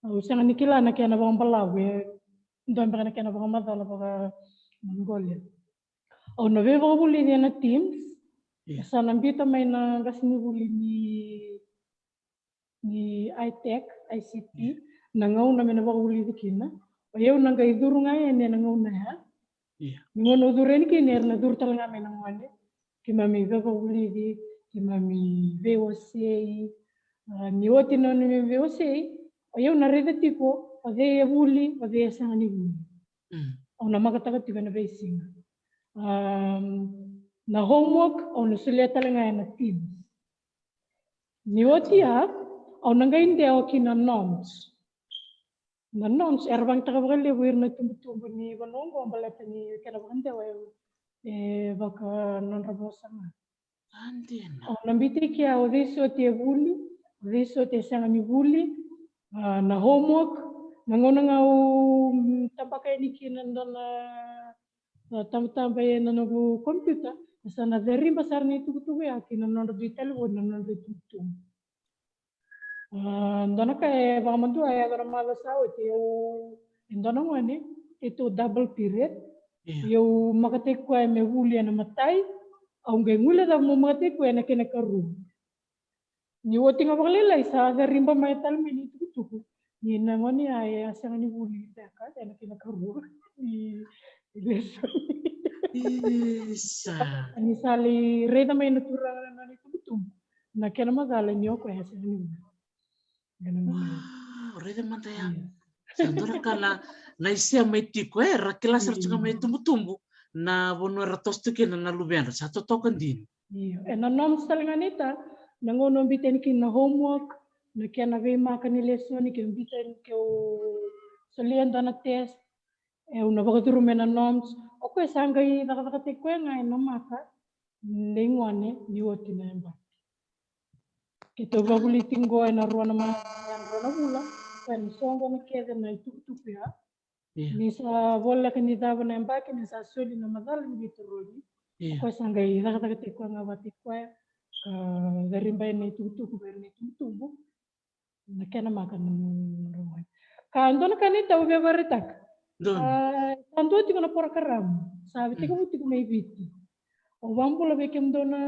Au sega ni kila na kena vakabalavu, e dua beka na kena vakamacala vaka-Mongolia. Au na veivakavulici ena Teams, sa na biuta mai na qasenivuli ni, ni iTech, I C T, na gauna me na vakavulici kina. O yau na qai curu ga yani ena gauna ya. Ni gauna au curu yani kina era na curu tale ga mai na gone. Keimami veivakavulici, keimami veiwasei. A, ni oti na neimami veiwasei, o yau na raica tiko o cei e vuli, o cei e sega ni vuli. Au na makataka tiko ena veisiga. Am, na homework au na solia tale ga ena Teams. Ni oti ya, Au na qai dewa ki na norms. Na norms era vakayagataka vakalevu ira na itubutubu ni vanua oqo baleta ni kena vakadewa e, e vaka nodra vosa ga. Au na biuta kina o cei soti e vuli, o cei soti e sega ni vuli, a, na homework, na gauna ga au, mm, tabaka yani kina dua na, a, tabataba ena noqu computer, e sa na cariba sara na itukutuku ya ki na nodra dui talevoni na nodra itukutuku. A, dua na ka e vakamadua e yaco na macawa sa oti, au, e dua na gone, keitou double period. Io. Au makataki koya me vuli ena imatai, au qai guilecava meu makataki koya ena kena ikarua. Ni oti ga vakalailai sa cariba mai tale mai na itukutuku ni na gone ya e a sega ni vuli beka ena kena ikarua ni lesoni. Isa. Ni sa lai raica mai na turaga na nona itubutubu na kena macala ni o koya e sega ni vuli. Wow, raica mada ya. Io. Sa dua na ka na, na isema e tiko, e, ra kila sara tiko ga mai tubutubu na vanua era toso tu kina na luvedra, sa totoka dina. Io, ena norms tale ga ni ta, na gauna au biuta yani kina na homework, na kena veimaka ni lesoni, ke biuta yani keu solia dua na test, e, au na vakacuruma ena norms. O koya sa qai cakacakataki koya ga ena maka nei gone ni oti na yabaki. Keitou vavulici qo ena rua na ma-, ena rua na vula, koya na soqona kece na itukutuku ya. Io. Ni sa voleka ni cava na yabaki, ni sa soli na macala ni veitarogi. Io. O koya sa qai cakacakataki koya ga vata kei koya, ka cariba ena itukutuku vei ira na itubutubu. Na kena maka na, na, na, na, ka dua na ka ni tau via vakaraitaka. Dua. A, sa dua tiko na porokaramu sa vei tekivu tiko mai Viti. Au vakabula vei kemudou na,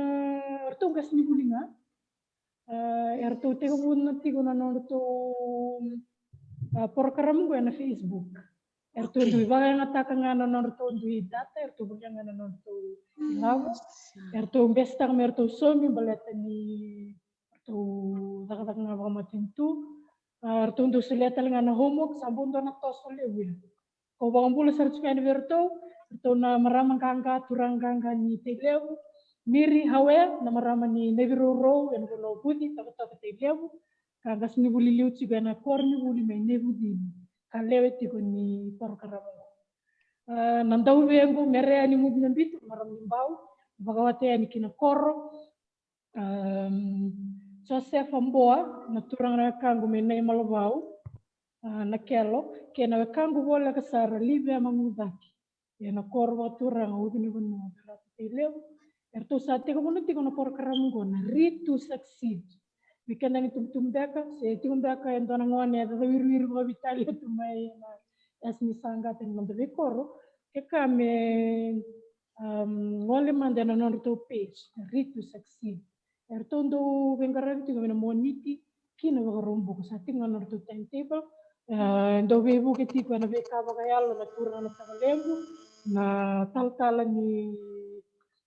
eratou qasenivuli ga. A, eratou tekivu na tiko na nodratou, a, porokaramu qo ena Facebook. Eratou dui vakayagataka ga na nodratou dui data, eratou volia ga na nodratou ilavo. Eratou besetaka me ratou saumi baleta ni ratou cakacaka ga vakamatanitu. A, ratou dau solia tale ga na homework, sa bau dua na toso levu ya. Kau vakabula sara tiko yani vei ratou, ratou na marama qaqa, turaga qaqa ni Tailevu, Miri Hawea, na marama ni Naivirourou, ena vanua o Vuci, Tavatavatailevu, ka qasenivuli liu tiko ena koronivuli mai Naivucini, ka lewe tiko ni porokaramu. A, na dauvequ, Mereani Mudunabitu, marama ni Bau, vakawati yani ki na koro, Am, Josefa Boa, na turaga na wekaqu mai Naimalavau, a, na Kelo, kei na wekaqu voleka sara Livea Magucaki, ena koro vakaturaga Ucu ni Vanua, Verata, Tailevu. Eratou sa tekivuna tiko na porokaramu qo na Read to Succeed. Vei keda ni tubutubu beka, se tiko beka e dua na gone e cacawiriwiri vakaveitalia tu mai na yasa ni saqata ena noda veikoro, ke ka me, am, gole mada ena nodratou page, na Read to Succeed. Eratou dau veiqaravi tiko mai na Moniti ki na Vakaraubuka, sa tiko ga na nodratou timetable. E, dau veivuke tiko ena veika vakayalo na turaga na Tavalequ, na talatala ni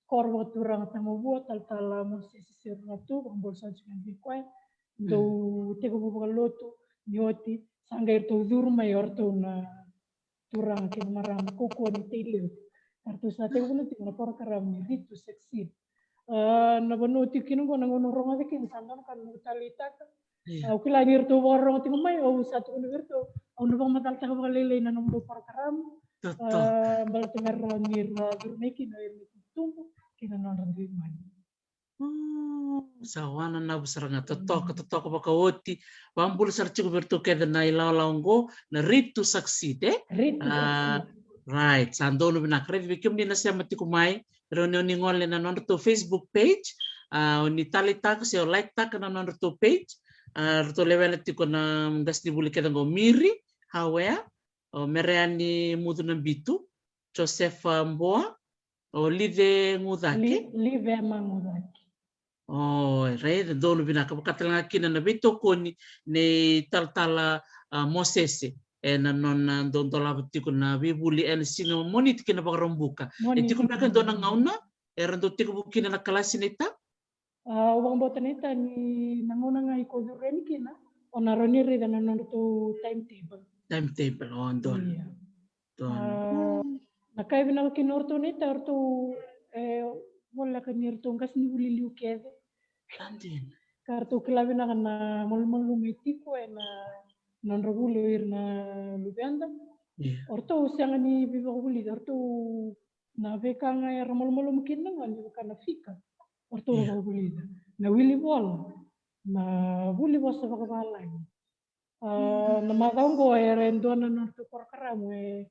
koro vakaturaga Tamavua, talatala Mosese Serugatu, vakabula sara tiko yani vei koya. Dau tekivu vakalotu ni oti, sa qai ratou curu mai o ratou na turaga kei na marama kaukaua ni Tailevu. Eratou sa tekivuna tiko na porokaramu ni Read to Succeed. A, na vanua tiko kina qo, na gauna rogoca kina, sa dua na ka na noqu taleitaka. Au kila ni ratou vakarorogo tiko mai, au sa tukuna vei ratou, au na vakamacalataka vakalailai na nomudou porokaramu. A, baleta me rawa ni ra curu mai kina o ira na itubutubu kei na nodra dui gone. Sa wananavu sara ga, totoka, totoka vakaoti. Vakabula sara tiko vei iratou kece na ilawalawa oqo, na Read to Succeed, e? Read to Succeed. Right, sa donu vinaka. Raici vei kemuni na sema tiko mai, rawa ni oni gole na nodratou Facebook page, a, oni taleitaka se o like taka na nodratou page. A, ratou lewena tiko na qasenivuli kece qo, Miri Hawea, o Mereani Mudunabitu, Josefa Boa, o Lice Gucake. Li-, Livea Magucake. O, raica, donu vinaka, vaka tale ga kina na veitokoni nei talatala, a, Mosese ena nona dau dolava tiko na veivuli ena siga Moniti ki na Vakaraubuka. E tiko beka e dua na gauna era dau tekivu kina na kalasi, naita? A, au vakabauta, naita, ni na gauna ga iko curu yani kina, o na rawa ni raica na nodratou timetable. Timetable, o, donu. Ia. Donu. A, na ka e vinaka kina o ratou, naita, o ratou, e, voleka ni ratou qasenivuli liu kece. Sa dina. ka ratou kila vinaka na malumalumu e tiko ena nodra vuli o ira na luveda. Ia. O ratou sega ni veivakavulici, o ratou na veika ga era malumalumu kina na gone, vaka na fika, o ratou, ia, vakavulica. Na wili vola, na vuli vosa vakavalagi. A, na macawa oqo era e dua na nodratou porokaramu e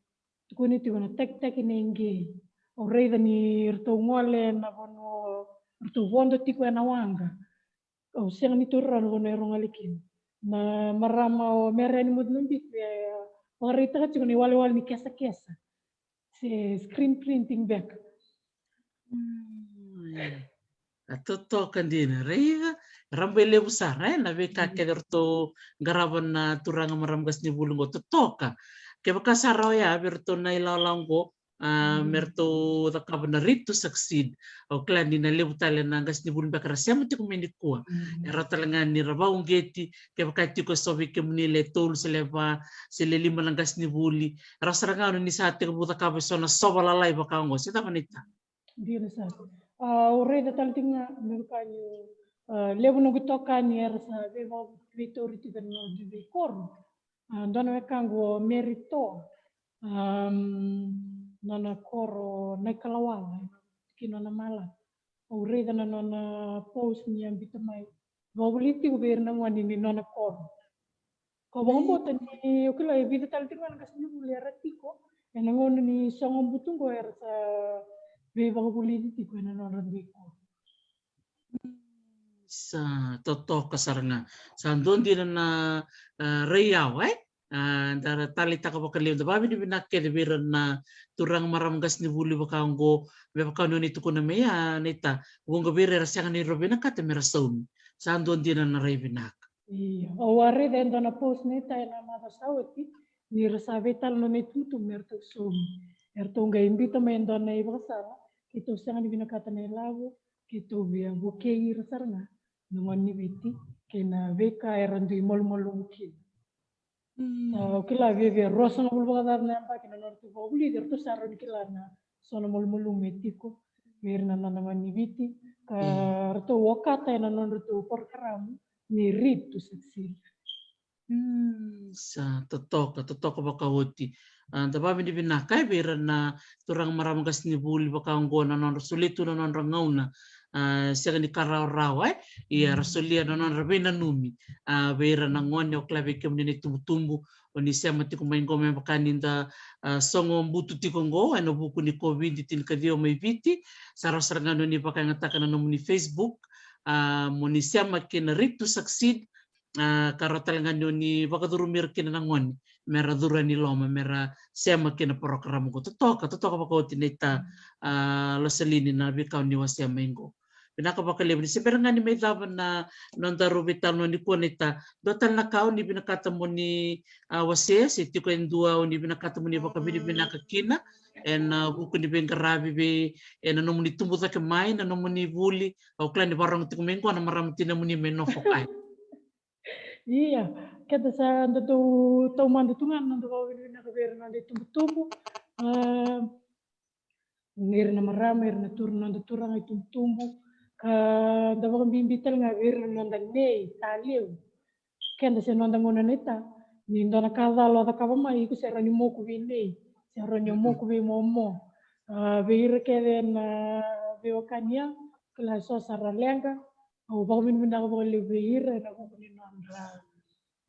tukuni tiko na Takitaki ni Qei. Au raica ni ratou gole na vanua, ratou vodo tiko ena waqa. Au sega ni taura rawa na vanua erau gole kina. Na marama o Mary Ann Mutinobiti e vakaraitaka tiko na iwalewale ni kesakesa se screen printing beka. Mm, ia. A, totoka dina, raica, rabailevu sara, e, na veika, mm, kece ratou qarava na turaga marama qasenivuli qo, totoka. Kevaka sa rawa ya vei ratou na ilawalawa qo, a, mm, me ratou cakava na Read to Succeed. Au kila ni na levu tale na qasenivuli beka ra sema tiko mai nikua. Mm. E rawa tale ga ni ra vakauqeti, kevaka e tiko eso vei kemuni le tolu se le va se le lima na qasenivuli. Rawa sara ga ni sa tekivu cakava eso na sova lalai vaka oqo, se cava, naita? Dina sara. A, au raica tale tiko ga me vaka ni, a, levu noqu itokani era sa veiva-, veitauri tiko ena nodratou veikoro. A, dua na wekaqu o Mary Toa, am, nona koro Naikalawala, ki Nona Mala. Au raica na nona post ni a biuta mai, vakavulici tiko vei ira na gone ni nona koro. Kau vakabauta ni, o kila, e vica tale tiko ga na qasenivuli era tiko ena gauna ni sogo butu qo era sa veivakavulici tiko ena nodra dui koro. Sa totoka sara ga. Sa dua dina na, a, raiyawa, e? A, da ra taleitaka vakalevu, da vakavinavinaka kece vei ira na turaga marama qasenivuli vaka oqo, me vaka ni o ni tukuna mai, a, naita, vuqa vei ira era sega ni ra vinakata me ra saumi. Sa dua dina na rai vinaka. Io, au a raica e dua na post, naita, ena macawa sa oti, ni ra sa veitalanoa na itubutubu me ratou saumi. Eratou qai biuta mai e dua na ivakasala, keitou sega ni vinakata na ilavo, keitou via vukei ira sara ga na gone ni Viti kei na veika era dui malumalumu kina. Mm. A, au kila viavia ruasagavulu vakacaca na yabaki na nodratou vakavulici, eratou sa rawa ni kila na so na malumalumu e tiko vei ira na noda gone ni Viti, ka, mm, ratou okata ena nodratou porokaramu ni Read to Succeed. Mm, sa totoka, totoka vakaoti. A, da vakavinavinaka, e, vei ira na turaga marama qasenivuli vaka oqo na nodra solia tu na nodra gauna, a, sega ni ka rawarawa, e? Ia, mm, ra solia na nodra veinanumi, a, vei ira na gone. Au kila vei kemuni na itubutubu o ni sema tiko mai qo me vaka ni da, a, sogo butu tiko qo ena vuku ni COVID tinikaciwa mai Viti. Sa rawa sara ga ni o ni vakayagataka na nomuni Facebook, a, mo ni sema kina Read to Succeed, a, ka rawa tale ga ni o ni vakacurumi ira kina na gone me ra curu yani i loma me ra sema kina porokaramu qo. Totoka, totoka vakaoti, naita, a, Losalini, na veika o ni wasea mai qo. Vinaka vakalevu. Ni se bera ga ni mai cava na nodaru veitalanoa nikua, naita, dua tale na ka o ni vinakata mo ni, a, wasea, se tiko e dua o ni vinakata mo ni vakavinavinaka kina ena vuku ni veiqaravi vei, ena nomuni tubu cake mai, na nomuni vuli? Au kila ni vakarogo tiko mai qo na marama tinamuni mai Nofokai. Ia, keda sa da dau taumada tu ga na noda vakavinavinaka vei ira na noda itubutubu. A, ira na marama, ira na tura, noda turaga itubutubu. Ka da vakabibi tale ga vei ira na noda nei, talevu. Keda se noda gauna, naita, ni dua na ka cala o cakava mai, iko se rawa ni moku vei nei, se rawa ni moku vei momo. A, vei ira kece na veiwekani ya, kila, so sa ra leqa. Au vakavinavinaka vakalevu vei ira ena vuku ni nodra,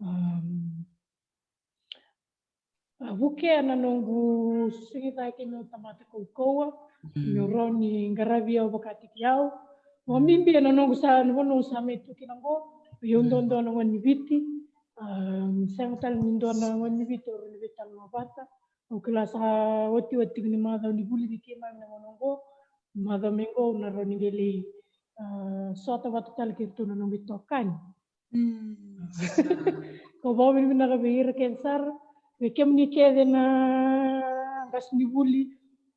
am, a, vukea na noqu susugi cake meu tamata kaukauwa, mm, meu rawa ni qaravi au vakataki au. Vakabibi ena noqu sa, na vanua au sa mai tu kina qo, au duadua na gone ni Viti. Am, sega tale ni dua na gone ni Viti au rawa ni veitalanoa vata. Au kila sa otioti tiko ni macawa ni vulici keimami na gauna oqo. Macawa mai qo au na rawa ni qai lai, a, sota vata tale kei iratou na noqu itokani. Mm. Kau vakavinavinaka vei ira kece sara, vei kemuni kece na qasenivuli,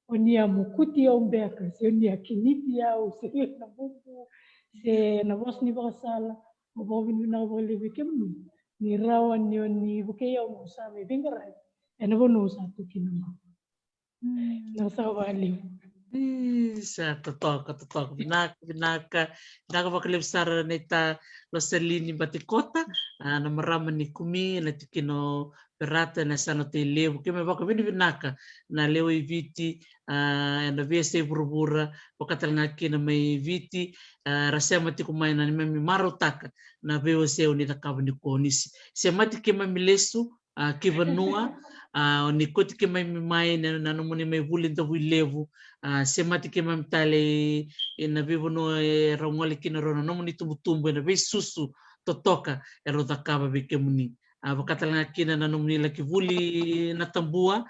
o ni a mokuti au beka, se o ni a kiniti au, se na bubu, se na vosa ni vakasala. Kau vakavinavinaka vakalevu vei kemuni ni rawa ni o ni vukei au meu sa mai veiqaravi ena vanua au sa tu kina qo. Mm. Vinaka saka vakalevu. Isa, totoka, totoka. Vinaka, vinaka. Vinaka vakalevu sara naita Losalini Batikota, a, na marama ni Kumi, na tikina o Perata, na yasana o Tailevu. Keimami vakavinavinaka na lewe i Viti, a, ena veiyasai vuravura, vaka tale ga kina mai Viti, a, ra sema tiko mai na neimami marautaka na veiwasei o ni cakava nikua, o ni se-, semati keimami lesu, a, ki vanua, a, o ni kauti keimami mai na, na nomuni mai vuli Davuilevu, a, semati keimami tale i, i na veivanua e rau gole kina rau na nomuni tubutubu ena veisusu totoka e rau cakava vei kemuni. A, vaka tale ga kina na nomuni laki vuli Natabua,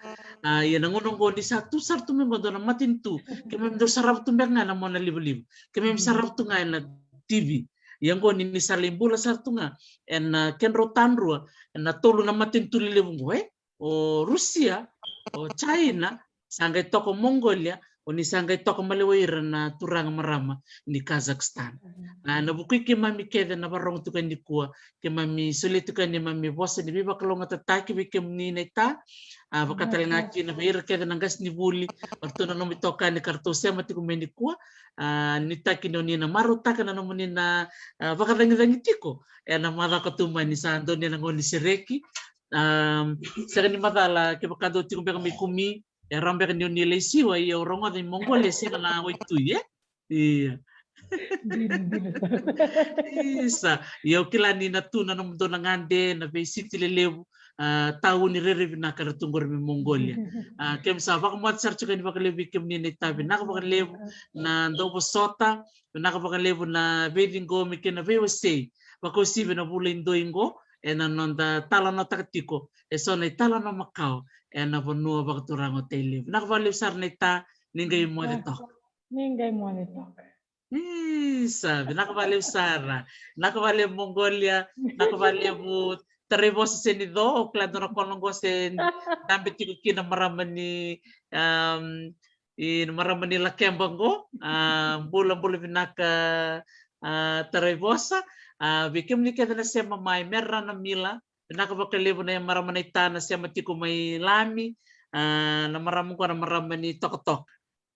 a, ia na gauna oqo ni sa tu sara tu mai oqo dua na matanitu, keimami dau sarava tu beka ga ena mona livaliva, keimami sarava tu ga ena T V. Ia oqo ni, ni sa lai bula sara tu ga ena, a, kedrau tadrua ena tolu na matanitu lelevu oqo, e? O Rusia, o China, sa qai toka o Mongolia, o ni sa qai toka maliwai ira na turaga marama ni Kazakhstan. Mhm. A, na vukui keimami kece na varogo tiko yani nikua, keimami solia tiko yani neimami vosa ni veivakalougatataki vei kemuni naita, a, vaka tale ga kina vei ira kece na qasenivuli, o ratou na nomu itokani ka ratou sema tiko mai nikua, a, nuitaki ni o ni na marautaka na nomuni na, a, vakacagicagi tiko ena macawa ka tu mai ni sa donu na gauna ni sereki. A, sega ni macala kevaka dou tiko beka mai Kumi, e rawa beka ni o ni lai siwa, ia o rogoca i Mongolia sega na waitui, e? Ia. Dina, dina. Isa, ia au kila ni na tu na nomudou na gade na veisiti lelevu, a, tauni rairai vinaka era tu qori mai Mongolia. A, keimami sa vakamoce sara tiko yani vakalevu vei kemuni naita, vinaka vakalevu na dauvosota, vinaka vakalevu na veiciqomi kei na veiwasei, vakauasivi ena vula i doi qo, ena noda talanoataka tiko eso na italanoa makawa ena vanua vakaturaga o Tailevu. Vinaka vakalevu sara naita, ni qai moce toka. Ni qai moce toka. Isa, vinaka vakalevu sara. Vinaka vakalevu Mongolia, vinaka vakalevu Taraivosa Senico, au kila dua na kola qo se dabe tiko kina marama ni, am, i na marama ni Lakeba qo, a, bula, bula vinaka, a, Taraivosa, a, vei kemuni kece na sema mai, Merana Mila, vinaka vakalevu na marama naita na sema tiko mai Lami, a, na marama qo na marama ni Tokatoka,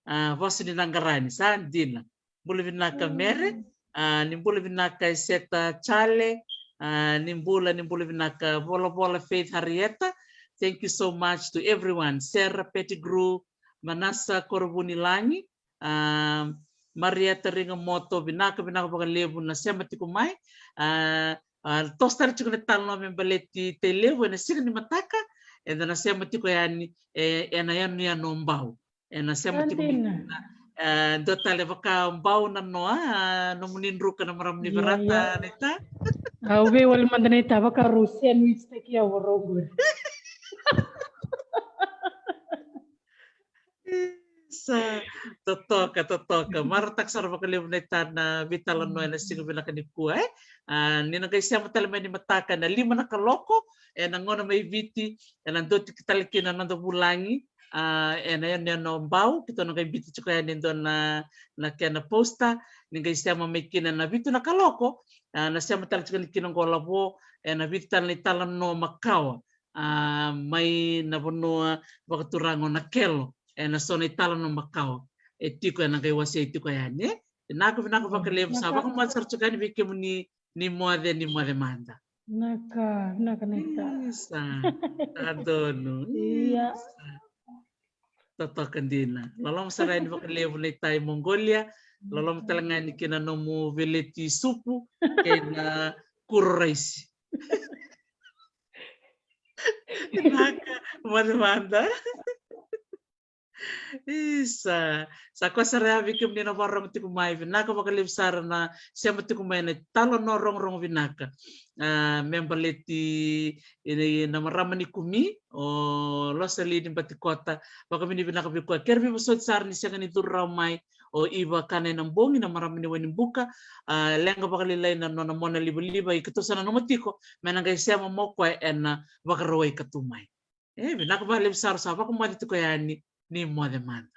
a, vosa ni Naqarani, sa dina. Bula vinaka Mere, a, ni bula vinaka Eseta Chale, a, ni bula, ni bula vinaka Volavola Faith Harrieta. Thank you so much to everyone. Sarah Pettigrew, Manasa Korovunilagi, a, Marieta Rigamoto, vinaka, vinaka vakalevu na sema tiko mai. A, a, toso tale tiko na italanoa me baleti Tailevu ena siga ni mataka, eda na sema tiko yani, e, ena yanuyanu o Bau. Ena sema tiko mai kina, e, dua tale vaka Bau na noa, a, nomuni druka na marama ni Verata naita. Au veiwali mada naita, vaka rau sandwich taki au varau qori. Sa totoka, totoka. Marautaka sara vakalevu naita na veitalanoa ena siga vinaka nikua, e. A, ni na qai sema tale mai ni mataka ena lima na kaloko, ena gauna mai Viti, ena dua tiko tale kina na noda vulagi, a, ena yanuyanu o Bau, keitou na qai biuta tiko yani e dua na, na kena poster, ni qai sema mai kina ena vitu na kaloko, a, na sema tale tiko yani kina qo Lavo, ena vitu tale na italanoa makawa, a, mai na vanua vakaturaga o Nakelo, ena so na italanoa makawa e tiko ena qai wasei tiko yani, e. Vinaka, vinaka vakalevu, sa vakamoce sara tiko yani vei kemuni, ni moce, ni moce mada. Vinaka, vinaka naita. Isa, sa donu. Ia. Isa. Totoka dina. Loloma sara yani vakalevu naita i Mongolia. Loloma tale ga yani kina nomu veleti supu kei na kuro raisi. Vinaka, moce mada. Isa, sa koya sara ya vei kemuni na vakarorogo tiko mai, vinaka vakalevu sara na sema tiko mai na italanoa rogorogo vinaka. A, me baleti i na, i na marama ni Kumi, o Losalini Batikota, vakavinavinaka vei koya. Kere veivosoti sara ni sega ni curu rawa mai o Iva Kanainabogi, na marama ni Wainibuka, a, leqa vakalailai na nona mona livaliva, ia keitou sa nanuma tiko me na qai sema mai o koya ena Vakarauwai ka tu mai. E, vinaka vakalevu sara, sa vakamoce tiko yani, ni moce mada.